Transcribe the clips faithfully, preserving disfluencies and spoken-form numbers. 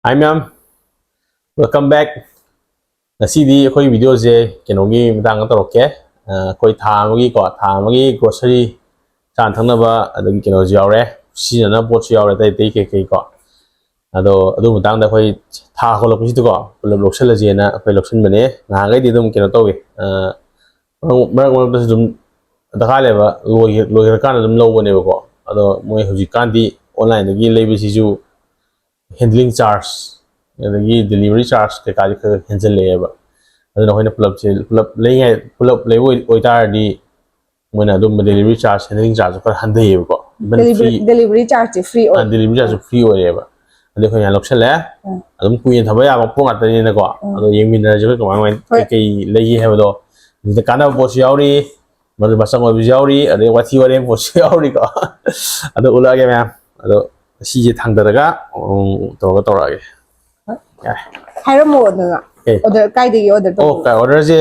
Hi ꯃꯌꯥꯝ, welcome back. ꯉꯁꯤꯗꯤ ꯑꯩꯈꯣꯏ ꯚꯤꯗꯤꯑꯣꯁꯦ ꯀꯩꯅꯣꯒꯤ ꯃꯇꯥꯡꯗ ꯇꯧꯔꯛꯀꯦ꯫ ꯑ, ꯑꯩꯈꯣꯏ ꯊꯥ ꯑꯃꯒꯤꯀꯣ, ꯊꯥ ꯑꯃꯒꯤ ꯒ꯭ꯔꯣꯁꯔꯤ, ꯆꯥꯅ ꯊꯛꯅꯕ, ꯑꯗꯒꯤ ꯀꯩꯅꯣꯁꯨ ꯌꯥꯎꯔꯦ, ꯁꯤꯖꯤꯟꯅꯅꯕ ꯄꯣꯠꯁꯨ ꯌꯥꯎꯔꯦ, ꯑꯇꯩ ꯑꯇꯩ ꯀꯩꯀꯩꯀꯣ꯫ ꯑꯗꯣ ꯑꯗꯨ ꯃꯇꯥꯡꯗ ꯑꯩꯈꯣꯏ ꯊꯥ ꯍꯧꯒꯠꯂꯛꯄꯁꯤꯗꯀꯣ ꯄꯨꯂꯞ ꯂꯧꯁꯜꯂꯁꯦꯅ ꯑꯩꯈꯣꯏ ꯂꯧꯁꯟꯕꯅꯦ꯫ ꯅꯍꯥꯟꯈꯩꯗꯤ ꯑꯗꯨꯝ ꯀꯩꯅꯣ ꯇꯧꯋꯤ, ꯑ, ꯃꯔꯛ ꯃꯔꯛ ꯃꯔꯛꯇꯁꯨ ꯑꯗꯨꯝ ꯗꯔꯀꯥꯔ ꯂꯩꯕ ꯂꯣꯏꯈ-, ꯂꯣꯏꯈ꯭ꯔꯀꯥꯟꯗ ꯑꯗꯨꯝ ꯂꯧꯕꯅꯦꯕꯀꯣ꯫ ꯑꯗꯣ ꯃꯣꯏ ꯍꯧꯖꯤꯛꯀꯥꯟꯗꯤ ꯑꯣꯟꯂꯥꯏꯟꯗꯒꯤ ꯂꯩꯕꯁꯤꯁꯨ handling charge, ꯑꯗꯒꯤ delivery charge ꯀꯩꯀꯥꯗꯤ ꯈꯔ ꯈꯔ ꯍꯦꯟꯖꯜꯂꯛꯑꯦꯕ꯫ ꯑꯗꯨꯅ ꯑꯩꯈꯣꯏꯅ ꯄꯨꯂꯞꯁꯦ, ꯄꯨꯂꯞ ꯂꯩꯉꯥꯏ, ꯄꯨꯂꯞ ꯂꯩꯕ ꯑꯣꯏ-, ꯑꯣꯏꯇꯥꯔꯗꯤ ꯃꯣꯏꯅ ꯑꯗꯨꯝꯕ delivery charge, handling charge ꯈꯔ ꯍꯟꯊꯩꯌꯦꯕꯀꯣ꯫ Even delivery, free, delivery charge ꯁꯦ free ꯑꯣꯏ꯫ ꯑꯥ, delivery charge ꯁꯨ free ꯑꯣꯏꯔꯦꯕ꯫ ꯑꯗꯨ ꯑꯩꯈꯣꯏꯅ ꯂꯧꯁꯜꯂꯦ꯫ ꯎꯝ꯫ ꯑꯗꯨꯝ ꯀꯨꯏꯅ ꯊꯝꯕ ꯌꯥꯕ ꯄꯣꯠ ꯉꯥꯛꯇꯅꯤꯅꯀꯣ꯫ ꯎꯝ꯫ ꯑꯗꯣ ꯌꯦꯡꯃꯤꯟꯅꯔꯁꯦ ꯑꯩꯈꯣꯏ ꯀꯃꯥꯏ ꯀꯃꯥꯏ ꯍꯣꯏ꯫ ꯀꯩꯀꯩ ꯂꯩꯒꯦ ꯍꯥꯏꯕꯗꯣ꯫ ꯑꯗꯨꯗ ꯀꯥꯟꯅꯕ ꯄꯣꯠꯁꯨ ꯌꯥꯎꯔꯤ, ꯃꯗꯨ ꯃꯆꯪ ꯑꯣꯏꯕꯁꯨ ꯌꯥꯎꯔꯤ, ꯑꯗꯩ ꯋꯥꯊꯤ ꯋꯥꯔꯦꯝ ꯄꯣꯠꯁꯨ ꯌꯥꯎꯔꯤꯀꯣ꯫ ꯑꯗꯣ ꯎꯠꯂꯛꯑꯒꯦ ꯃꯌꯥꯝ꯫ ꯑꯗꯣ ꯁꯤꯁꯦ ꯊꯥꯡꯗꯔꯒ, ꯎꯝ, ꯇꯧꯔꯒ ꯇꯧꯔꯛꯑꯒꯦ꯫ ꯌꯥꯔꯦ꯫ ꯍꯥꯏꯔꯝꯃꯣ ꯑꯗꯨꯒ꯫ ꯑꯦ꯫ Order ꯀꯥꯏꯗꯒꯤ order ꯑꯣ, ꯇꯧꯕꯅꯣ? ꯀꯥꯏ order ꯁꯦ?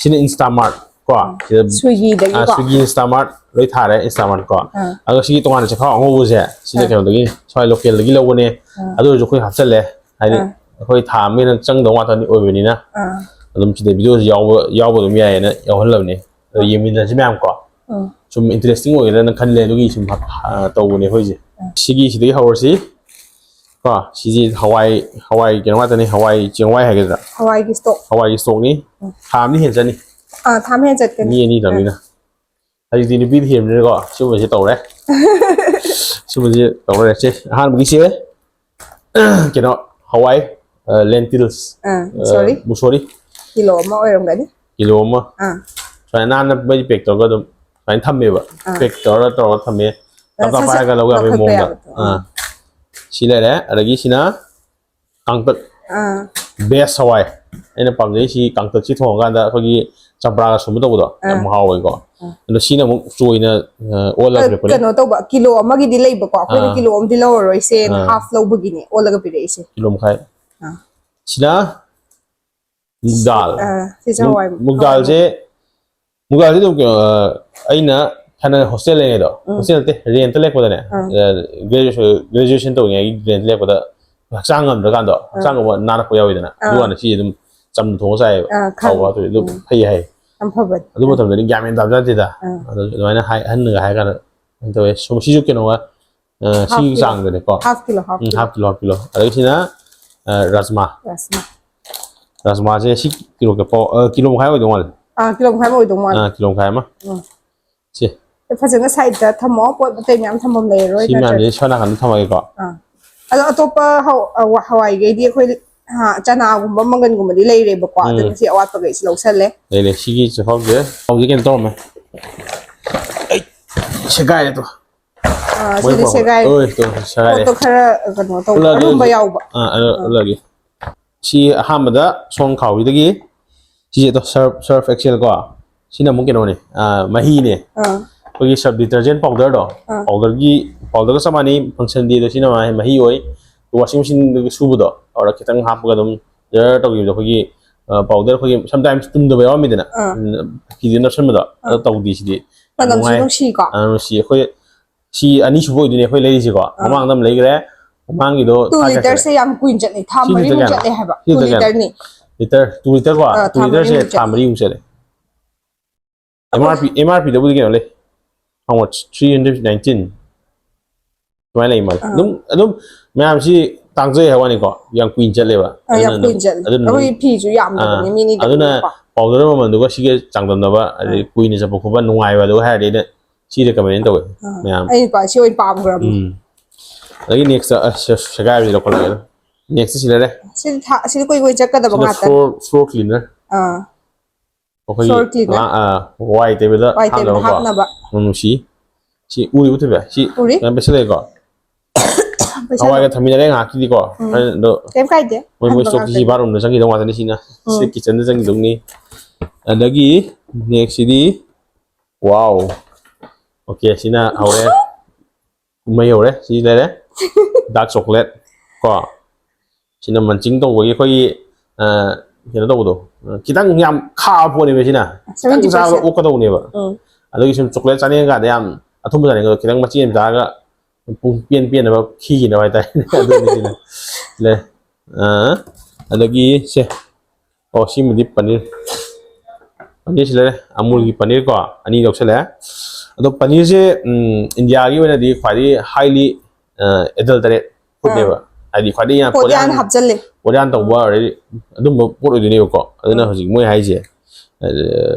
ꯁꯤꯅ Instamart ꯀꯣ꯫ ꯎꯝ꯫ ꯁꯤꯗ, Swiggy ꯗꯒꯤꯀꯣ? ꯑꯥ, Swiggy, Instamart ꯂꯣꯏ ꯊꯥꯔꯦ, Instamart ꯀꯣ꯫ ꯑꯥ꯫ ꯑꯗꯣ ꯁꯤꯒꯤ ꯇꯣꯉꯥꯟꯅ ꯆꯦꯈꯥꯎ ꯑꯉꯧꯕꯁꯦ, ꯁꯤꯅ ꯑꯥ꯫ ꯀꯩꯅꯣꯗꯒꯤ, ꯁ꯭ꯋꯥꯏ local ꯗꯒꯤ ꯂꯧꯕꯅꯦ꯫ ꯑꯥ꯫ ꯑꯗꯨ ꯑꯣꯏꯔꯁꯨ ꯑꯩꯈꯣꯏ ꯍꯥꯞꯆꯜꯂꯦ꯫ ꯍꯥꯏꯗꯤ ꯑꯥ꯫ ꯑꯩꯈꯣꯏ ꯊꯥ ꯑꯃꯒꯤ ꯍꯦꯟꯅ ꯆꯪꯗꯧ ꯉꯥꯛꯇꯅꯤ ꯑꯣꯏꯕꯅꯤꯅ꯫ ꯑꯥ꯫ ꯑꯗꯨꯝ ꯁꯤꯗ ꯚꯤꯗꯤꯑꯣꯁꯤ ꯌꯥꯎꯕ, ꯌꯥꯎꯕ ꯑꯗꯨꯝ ꯌꯥꯏꯌꯦꯅ ꯌꯥꯎꯍꯜꯂꯕꯅꯦ꯫ ꯑꯗꯣ ꯑꯥ꯫ ꯌꯦꯡꯃꯤꯟꯅꯁꯤ ꯃꯌꯥꯝ ꯀꯣ꯫ ꯑꯥ꯫ ꯁꯨꯝ interesting ꯑꯣꯏꯒꯗ꯭ꯔꯥꯅ ꯈꯜꯂꯦ, ꯑꯗꯨꯒꯤ ꯁꯨꯝ, ꯑꯥ, ꯇꯧꯕꯅꯦ ꯑꯩꯈꯣꯏꯁꯦ꯫ ꯑꯥ꯫ ꯁꯤꯒꯤ, ꯁꯤꯗꯒꯤ ꯍꯧꯔꯁꯤ꯫ ꯀꯣ, ꯁꯤꯁꯤ ꯍꯋꯥꯏ, ꯍꯋꯥꯏ ꯀꯩꯅꯣ ꯉꯥꯛꯇꯅꯤ, ꯍꯋꯥꯏ ꯆꯦꯡꯋꯥꯏ ꯍꯥꯏꯒꯗ꯭ꯔꯥ? ꯍꯋꯥꯏꯒꯤ stock꯫ ꯍꯋꯥꯏꯒꯤ stock ꯅꯤ꯫ ꯎꯝ꯫ ꯊꯥ ꯑꯃꯅꯤ ꯍꯦꯟ ꯆꯠꯅꯤ꯫ ꯑꯥ, ꯊꯥ ꯑꯃ ꯍꯦꯟ ꯆꯠꯀꯅꯤ꯫ ꯃꯤ ꯑꯅꯤ ꯇꯧꯅꯤꯅ꯫ ꯑꯥ꯫ ꯍꯧꯖꯤꯛꯇꯤ ꯅꯨꯄꯤꯗ ꯍꯦꯟꯕꯅꯤꯅꯀꯣ, ꯁꯤꯒꯨꯝꯕꯁꯤ ꯇꯧꯔꯦ꯫ ꯁꯤꯒꯨꯝꯕꯁꯤ ꯇꯧꯔꯦ꯫ ꯁꯦ, ꯑꯍꯥꯟꯕꯒꯤꯁꯦ, ꯀꯩꯅꯣ, ꯍꯋꯥꯏ, ꯑ, lentils, ꯑꯥ, ꯑ, sorry꯫ ꯃꯨꯁꯣꯔꯤ꯫ ꯀꯤꯂꯣ ꯑꯃ ꯑꯣꯏꯔꯝꯒꯅꯤ꯫ ꯀꯤꯂꯣ ꯑꯃ꯫ ꯑꯥ꯫ ꯁꯨꯃꯥꯏꯅ ꯅꯥꯟꯅ ꯃꯩ pack ꯇꯧꯔꯒ ꯑꯗꯨꯝ ꯁꯨꯃꯥꯏꯅ ꯊꯝꯃꯦꯕ꯫ ꯑꯥ꯫ Pack ꯇꯧꯔꯒ, ꯇꯧꯔꯒ ꯊꯝꯃꯦ꯫ ꯑ, ꯇꯞ ꯇꯞ ꯁꯠ ꯁꯠ ꯄꯥꯏꯔꯒ ꯂꯧ ꯌꯥꯕꯒꯤ ꯂꯧꯈꯠꯄ ꯃꯑꯣꯡꯗ꯫ ꯌꯥꯕꯗꯣ꯫ ꯑꯥ꯫ ꯑꯥ꯫ ꯁꯤ ꯂꯩꯔꯦ꯫ ꯑꯗꯒꯤ ꯁꯤꯅ ꯀꯥꯡꯇꯛ꯫ ꯑꯥ꯫ Best ꯍꯋꯥꯏ꯫ ꯑꯩꯅ ꯄꯥꯝꯖꯩ ꯁꯤ ꯀꯥꯡꯇꯛꯁꯤ ꯊꯣꯡꯉꯀꯥꯟꯗ ꯑꯩꯈꯣꯏꯒꯤ ꯆꯝꯄ꯭ꯔꯥꯒ ꯁꯨꯝꯕ ꯇꯧꯕꯗꯣ ꯌꯥꯝ ꯑꯥ꯫ ꯍꯥꯎꯋꯦꯀꯣ꯫ ꯑꯥ꯫ ꯑꯗꯣ ꯁꯤꯅ ꯑꯃꯨꯛ ꯆꯣꯏꯅ, ꯑ, ꯑꯣꯜꯂꯒ ꯑ, ꯄꯤꯔꯛꯄꯅꯦ꯫ ꯀꯩꯅꯣ ꯇꯧꯕ, ꯀꯤꯂꯣ ꯑꯃꯒꯤꯗꯤ ꯂꯩꯕꯀꯣ, ꯑꯩꯈꯣꯏꯅ ꯑꯥ꯫ ꯀꯤꯂꯣ ꯑꯃꯗꯤ ꯂꯧꯔꯔꯣꯏꯁꯦꯅ ꯑꯥ꯫ Half ꯂꯧꯕꯒꯤꯅꯦ ꯑꯣꯜꯂꯒ ꯄꯤꯔꯛꯏꯁꯦ꯫ ꯀꯤꯂꯣ ꯃꯈꯥꯏ꯫ ꯑꯥ꯫ ꯁꯤꯅ ꯑꯥ, ꯁꯤꯁꯦ ꯃꯨꯛ-, ꯍꯋꯥꯏ ꯃꯨꯛ ꯗꯥꯜꯁꯦ, ꯃꯨꯛ ꯗꯥꯜꯁꯦ ꯑꯗꯨꯝ ꯀꯩꯅꯣ, ꯑ, ꯑꯩꯅ ꯊꯥꯏꯅ hostel ꯂꯩꯔꯤꯉꯩꯗꯣ, ꯎꯝ꯫ Hostel ꯅꯠꯇꯦ, rent ꯂꯩꯔꯛꯄꯗꯅꯦ, ꯑꯥ꯫ ꯑ, graduation, graduation ꯇꯧꯔꯤꯉꯩꯒꯤ rent ꯂꯩꯔꯛꯄꯗ ꯍꯛꯆꯥꯡ ꯉꯝꯗ꯭ꯔꯀꯥꯟꯗꯣ, ꯍꯛꯆꯥꯡ ꯉꯝꯕ ꯅꯥꯔꯛꯄ ꯌꯥꯎꯋꯤꯗꯅ, ꯑꯗꯨ ꯑꯥ꯫ ꯀꯥꯟꯗ ꯁꯤ ꯑꯗꯨꯝ ꯆꯝꯅ ꯊꯣꯡꯉ ꯆꯥꯏꯌꯦꯕ꯫ ꯑꯥ, ꯊꯥꯎ ꯈꯪꯉꯦ꯫ ꯍꯥꯞꯇꯕꯤ ꯑꯗꯨꯝ ꯎꯝ꯫ ꯐꯩ ꯍꯥꯏ꯫ ꯌꯥꯝ ꯐꯕꯅꯤ꯫ ꯑꯗꯨ ꯃꯇꯝꯗꯗꯤ ꯒ꯭ꯌꯥꯟ ꯃꯦꯟ ꯇꯥꯕ ꯅꯠꯇꯦꯗ꯫ ꯑꯥ꯫ ꯑꯗꯨ ꯑꯗꯨꯃꯥꯏꯅ ꯍꯥꯏ, ꯑꯍꯟꯅꯒ ꯍꯥꯏꯔ ꯀꯥꯟꯗ ꯀꯩꯅꯣ ꯇꯧꯋꯦ꯫ ꯁꯨꯝ ꯁꯤꯁꯨ ꯀꯩꯅꯣꯒ, ꯑ, half ꯁꯤꯒꯤ kilo꯫ ꯆꯥꯡꯗꯅꯦꯀꯣ꯫ Half kilo, half ꯎꯝ, kilo꯫ Half kilo, half kilo꯫ ꯑꯗꯒꯤ ꯁꯤꯅ, ꯑ, ꯔꯥꯖꯃꯥ꯫ ꯔꯥꯖꯃꯥ꯫ ꯔꯥꯖꯃꯥꯁꯦ ꯁꯤ ꯀꯤꯂꯣ ꯀꯌꯥ ꯄꯥꯎ-, ꯑ, ꯀꯤꯂꯣ ꯃꯈꯥꯏ ꯑꯣꯏꯗꯧ ꯃꯥꯜꯂꯦ꯫ ꯑꯥ, ꯀꯤꯂꯣ ꯃꯈꯥꯏ ꯑꯃ ꯑꯣꯏꯗꯧ ꯃꯥꯜꯂꯦ꯫ ꯑꯥ, ꯀꯤꯂꯣ ꯃꯈꯥꯏ ꯑꯃ꯫ ꯎꯝ꯫ ꯁꯤ꯫ ꯐꯖꯅ side ꯇ ꯊꯝꯃꯣ, ꯄꯣꯠ ꯑꯇꯩ ꯃꯌꯥꯝ ꯊꯝꯐꯝ ꯂꯩꯔꯔꯣꯏ ꯁꯤ ꯅꯠꯇ꯭ꯔꯗꯤ꯫ ꯃꯌꯥꯝꯁꯦ ꯁꯣꯝ ꯅꯥꯀꯟꯗ ꯊꯝꯃꯒꯦꯀꯣ꯫ ꯑꯥ꯫ ꯑꯗꯣ ꯑꯇꯣꯞꯄ ꯍꯧ-, ꯑ, ꯋ-, ꯍꯋꯥꯏꯈꯩꯗꯤ ꯑꯩꯈꯣꯏ, ꯍꯥ, ꯆꯅꯥꯒꯨꯝꯕ, ꯃꯪꯒꯟꯒꯨꯝꯕꯗꯤ ꯂꯩꯔꯦꯕꯀꯣ꯫ ꯎꯝ꯫ ꯑꯗꯨꯅ ꯁꯤ ꯑꯋꯥꯠꯄꯈꯩꯁꯤ ꯂꯧꯁꯜꯂꯦ꯫ ꯂꯩ, ꯂꯩ꯫ ꯁꯤꯒꯤ ꯆꯦꯈꯥꯎꯁꯦ ꯍꯧꯖꯤꯛ ꯀꯩꯅꯣ ꯇꯧꯔꯝꯃꯦ꯫ ꯑꯩ ꯁꯦꯒꯥꯏꯔꯦ ꯇꯨ꯫ ꯑꯥ, ꯃꯣꯏ ꯁꯤꯗꯤ ꯄꯣꯔꯛꯄꯗ꯫ ꯁꯦꯒꯥꯏꯔꯦ꯫ ꯑꯣꯏ, ꯇꯨ, ꯁꯦꯒꯥꯏꯔꯦ꯫ ꯄꯣꯠꯇꯣ ꯈꯔ, ꯀꯩꯅꯣ ꯇꯧꯕ, ꯎꯠꯂꯛꯑꯒꯦ ꯑꯔꯨꯝꯕ ꯍꯧꯖꯤꯛ꯫ ꯌꯥꯎꯕ꯫ ꯑꯥ, ꯑꯗꯨ ꯑꯥ꯫ ꯎꯠꯂꯛꯑꯒꯦ꯫ ꯁꯤ ꯑꯍꯥꯟꯕꯗ ꯁꯣꯡ ꯈꯥꯎꯕꯤꯗꯒꯤ ꯁꯤꯁꯦ ꯇꯣ-, Surf, Surf Excel ꯀꯣ꯫ ꯁꯤꯅ ꯑꯃꯨꯛ ꯀꯩꯅꯣꯅꯦ, ꯑꯥ, ꯃꯍꯤꯅꯦ꯫ ꯑꯥ꯫ ꯑꯩꯈꯣꯏꯒꯤ Surf detergent powder ꯗꯣ, ꯑꯥ꯫ Powder ꯒꯤ, powder ꯒ ꯆꯞ ꯃꯥꯟꯅꯩ, ꯐꯪꯁꯟꯗꯤ, ꯑꯗꯣ ꯁꯤꯅ ꯃꯥ-, ꯃꯍꯤ ꯑꯣꯏ꯫ Washing machine ꯗꯒ ꯁꯨꯕꯗꯣ, ꯑꯗꯨꯗ ꯈꯤꯇꯪ ꯍꯥꯞꯄꯒ ꯑꯗꯨꯝ ꯖꯔ ꯇꯧꯈꯤꯕꯗꯣ, ꯑꯩꯈꯣꯏꯒꯤ, ꯑ, powder ꯑꯩꯈꯣꯏꯒꯤ sometimes ꯇꯨꯝꯗꯕ ꯌꯥꯎꯔꯝꯃꯤꯗꯅ, ꯑꯥ꯫ ꯎꯝ, ꯐꯤꯗ ꯅꯞꯁꯟꯕꯗꯣ, ꯑꯗꯣ ꯑꯥ꯫ ꯇꯧꯗꯦ ꯁꯤꯗꯤ꯫ ꯌꯥꯝ ꯃꯅꯝꯁꯨ ꯅꯨꯡꯉꯥꯏ꯫ ꯅꯨꯡꯁꯤꯀꯣ? ꯑꯥ, ꯅꯨꯡꯁꯤ꯫ ꯑꯩꯈꯣꯏ ꯁꯤ ꯑꯅꯤꯁꯨꯕ ꯑꯣꯏꯗꯣꯏꯅꯦ ꯑꯩꯈꯣꯏ ꯂꯩꯔꯤꯁꯤꯀꯣ꯫ ꯑꯥ꯫ ꯃꯃꯥꯡꯗ ꯑꯃ ꯂꯩꯈ꯭ꯔꯦ꯫ ꯃꯃꯥꯡꯒꯤꯗꯣ two ꯊꯥ ꯀꯌꯥ ꯂꯤꯇꯔꯁꯦ ꯆꯠꯂꯦ? ꯌꯥꯝ ꯀꯨꯏꯅ ꯆꯠꯂꯦ꯫ ꯊꯥ ꯁꯤ ꯃꯔꯤꯃꯨꯛ ꯂꯤꯇꯔ ꯀꯌꯥꯅꯣ? ꯆꯠꯂꯦ ꯍꯥꯏꯕ꯫ ꯁꯤ ꯇꯨ ꯂꯤꯇꯔ ꯀꯌꯥꯅꯣ? ꯂꯤꯇꯔꯅꯤ꯫ ꯂꯤꯇꯔ, ꯇꯨ ꯂꯤꯇꯔ ꯀꯣ? ꯑꯥ, ꯇꯨ ꯊꯥ ꯂꯤꯇꯔꯁꯦ ꯃꯔꯤꯃꯨꯛ ꯊꯥ ꯆꯠꯂꯦ꯫ ꯃꯔꯤꯃꯨꯛ ꯆꯠꯂꯦ꯫ ꯑꯩꯈꯣꯏ M R P, M R ꯄꯤꯗꯕꯨꯗꯤ ꯀꯩꯅꯣ ꯂꯩ? How much? Three hundred nineteen꯫ ꯑꯗꯨꯃꯥꯏꯅ ꯂꯩ ꯃꯥꯜꯂꯦ꯫ ꯑꯥ꯫ ꯑꯗꯨꯝ, ꯑꯗꯨꯝ ꯃꯌꯥꯝꯁꯤ ꯇꯥꯡꯖꯩ ꯍꯥꯏꯕ ꯋꯥꯅꯤꯀꯣ, ꯌꯥꯝ ꯀꯨꯏꯅ ꯆꯠꯂꯦꯕ꯫ ꯑꯥ, ꯌꯥꯝ ꯑꯗꯨꯅ ꯑꯗꯨꯝ, ꯀꯨꯏꯅ ꯆꯠꯂꯦ꯫ ꯑꯗꯨꯅ ꯑꯗꯨꯝ, ꯑꯩꯈꯣꯏ ꯐꯤꯁꯨ ꯑꯥ, ꯌꯥꯝꯗꯕꯅꯤ, ꯃꯤꯅꯤꯗꯕꯅꯤꯅꯀꯣ꯫ ꯑꯗꯨꯅ powder ꯃꯃꯜꯗꯨꯒ ꯁꯤꯒ ꯆꯥꯡꯗꯝꯅꯕ, ꯑꯗꯩ ꯑꯥ꯫ ꯀꯨꯏꯅ ꯆꯠꯄ ꯈꯣꯠꯄ ꯅꯨꯡꯉꯥꯏꯕ ꯑꯗꯨꯒ ꯍꯥꯏꯔꯗꯤ ꯑꯩꯅ ꯁꯤ recommend ꯇꯧꯋꯦ ꯑꯥ, ꯃꯌꯥꯝ꯫ ꯑꯩ ꯅꯨꯄꯥ ꯁꯤ ꯑꯣꯏꯅ ꯄꯥꯝꯈ꯭ꯔꯕꯅꯤ꯫ ꯎꯝ꯫ ꯑꯗꯒꯤ next, ꯑꯁ, ꯁꯦꯒꯥꯏꯕꯁꯤ ꯂꯧꯈꯠꯂꯒꯦ꯫ Next ꯁꯤ ꯂꯩꯔꯦ꯫ ꯁꯤꯗꯤ ꯊꯥ-, ꯁꯤꯗꯤ ꯀꯨꯏ ꯀꯨꯏ ꯆꯠꯀꯗꯕ ꯁꯤꯅ ꯉꯥꯛꯇꯅꯤ꯫ Floor, floor cleaner꯫ ꯑꯥ꯫ ꯑꯩꯈꯣꯏꯒꯤ floor cleaner꯫ ꯂꯥ-, ꯑꯥ, ꯋꯥꯏ ꯇꯩꯕꯗ ꯋꯥꯏ ꯇꯩꯕꯗ ꯍꯥꯞꯅꯕꯀꯣ꯫ ꯍꯥꯞꯅꯕ꯫ ꯃꯅꯝ ꯅꯨꯡꯁꯤ꯫ ꯁꯤ ꯎꯔꯤꯕ ꯊꯣꯏꯕ? ꯁꯤ ꯎꯔꯤ꯫ ꯃꯌꯥꯝ ꯄꯩꯁꯜꯂꯛꯑꯦꯀꯣ꯫ ꯄꯩꯁꯥꯗꯣ꯫ ꯍꯋꯥꯏꯒ ꯊꯝꯃꯤꯟꯅꯔꯦ ꯉꯥꯏꯍꯥꯛꯀꯤꯗꯤꯀꯣ꯫ ꯎꯝ꯫ ꯑꯗꯣ ꯀꯩꯝ ꯀꯥꯏꯗꯦ꯫ ꯃꯣꯏ, ꯃꯣꯏ ꯑꯍꯟꯕ stock ꯁꯤ ꯉꯥꯛꯇꯅꯤ꯫ Bathroom ꯗ ꯆꯪꯈꯤꯗꯧ ꯉꯥꯛꯇꯅꯤ ꯁꯤꯅ꯫ ꯎꯝ꯫ ꯁꯤ kitchen ꯗ ꯆꯪꯈꯤꯗꯧꯅꯤ꯫ ꯑꯗꯒꯤ next ꯁꯤꯗꯤ, wow꯫ Okay, ꯁꯤꯅ ꯍꯧꯔꯦ꯫ ꯀꯨꯝꯍꯩ ꯍꯧꯔꯦ꯫ ꯁꯤ ꯂꯩꯔꯦ꯫ Dark chocolate ꯀꯣ꯫ ꯁꯤꯅ munching ꯇꯧꯕꯒꯤ ꯑꯩꯈꯣꯏꯒꯤ, ꯑ, ꯀꯩꯅꯣ ꯇꯧꯕꯗꯣ, ꯑ, ꯈꯤꯇꯪ ꯌꯥꯝ ꯈꯥꯕ ꯄꯣꯠꯅꯦꯕ ꯁꯤꯅ꯫ Seventy percent꯫ ꯈꯤꯇꯪ ꯆꯥꯕꯗ ꯑꯣꯛꯀꯗꯧꯅꯦꯕ꯫ ꯎꯝ꯫ ꯑꯗꯨꯒꯤ ꯁꯨꯝ chocolate ꯆꯥꯅꯤꯡꯉꯀꯥꯟꯗ ꯌꯥꯝ ꯑꯊꯨꯝꯕ ꯆꯥꯅꯤꯡꯕꯗꯣ ꯈꯤꯇꯪ ꯃꯆꯦꯠ ꯑꯃ ꯆꯥꯔꯒ ꯄꯨꯡ ꯄꯦꯟ ꯄꯦꯟꯅꯕ ꯈꯤꯈꯤꯅꯕ ꯍꯥꯏꯇꯥꯔꯦ꯫ ꯑꯗꯨꯅꯤ ꯁꯤꯅ꯫ ꯂꯩꯔꯦ꯫ ꯑ, ꯑꯗꯒꯤ ꯁꯦ, ꯑꯣ, ꯁꯤꯃꯗꯤ ꯄꯅꯤꯔ꯫ ꯄꯅꯤꯔꯁꯤ ꯂꯩꯔꯦ꯫ ꯑꯃꯨꯜꯒꯤ ꯄꯅꯤꯔ ꯀꯣ, ꯑꯅꯤ ꯂꯧꯁꯜꯂꯦ꯫ ꯑꯗꯣ ꯄꯅꯤꯔꯁꯦ, ꯎꯝ, ꯏꯟꯗꯤꯌꯥꯒꯤ ꯑꯣꯏꯅꯗꯤ ꯈ꯭ꯋꯥꯏꯗꯒꯤ highly, ꯑ, adulterated foodꯅꯦꯕ꯫ ꯍꯥꯏꯗꯤ ꯈ꯭ꯋꯥꯏꯗꯒꯤ ꯌꯥꯝ ꯄꯣꯠ ꯌꯥꯝ ꯄꯣꯠꯌꯥꯟ ꯍꯥꯞꯆꯜꯂꯦ꯫ ꯄꯣꯠꯌꯥꯟ ꯇꯧꯕ already ꯑꯗꯨꯝꯕ ꯄꯣꯠ ꯑꯣꯏꯗꯣꯏꯅꯦꯕꯀꯣ꯫ ꯑꯗꯨꯅ ꯎꯝ꯫ ꯍꯧꯖꯤꯛ ꯃꯣꯏ ꯍꯥꯏꯁꯦ, ꯑ,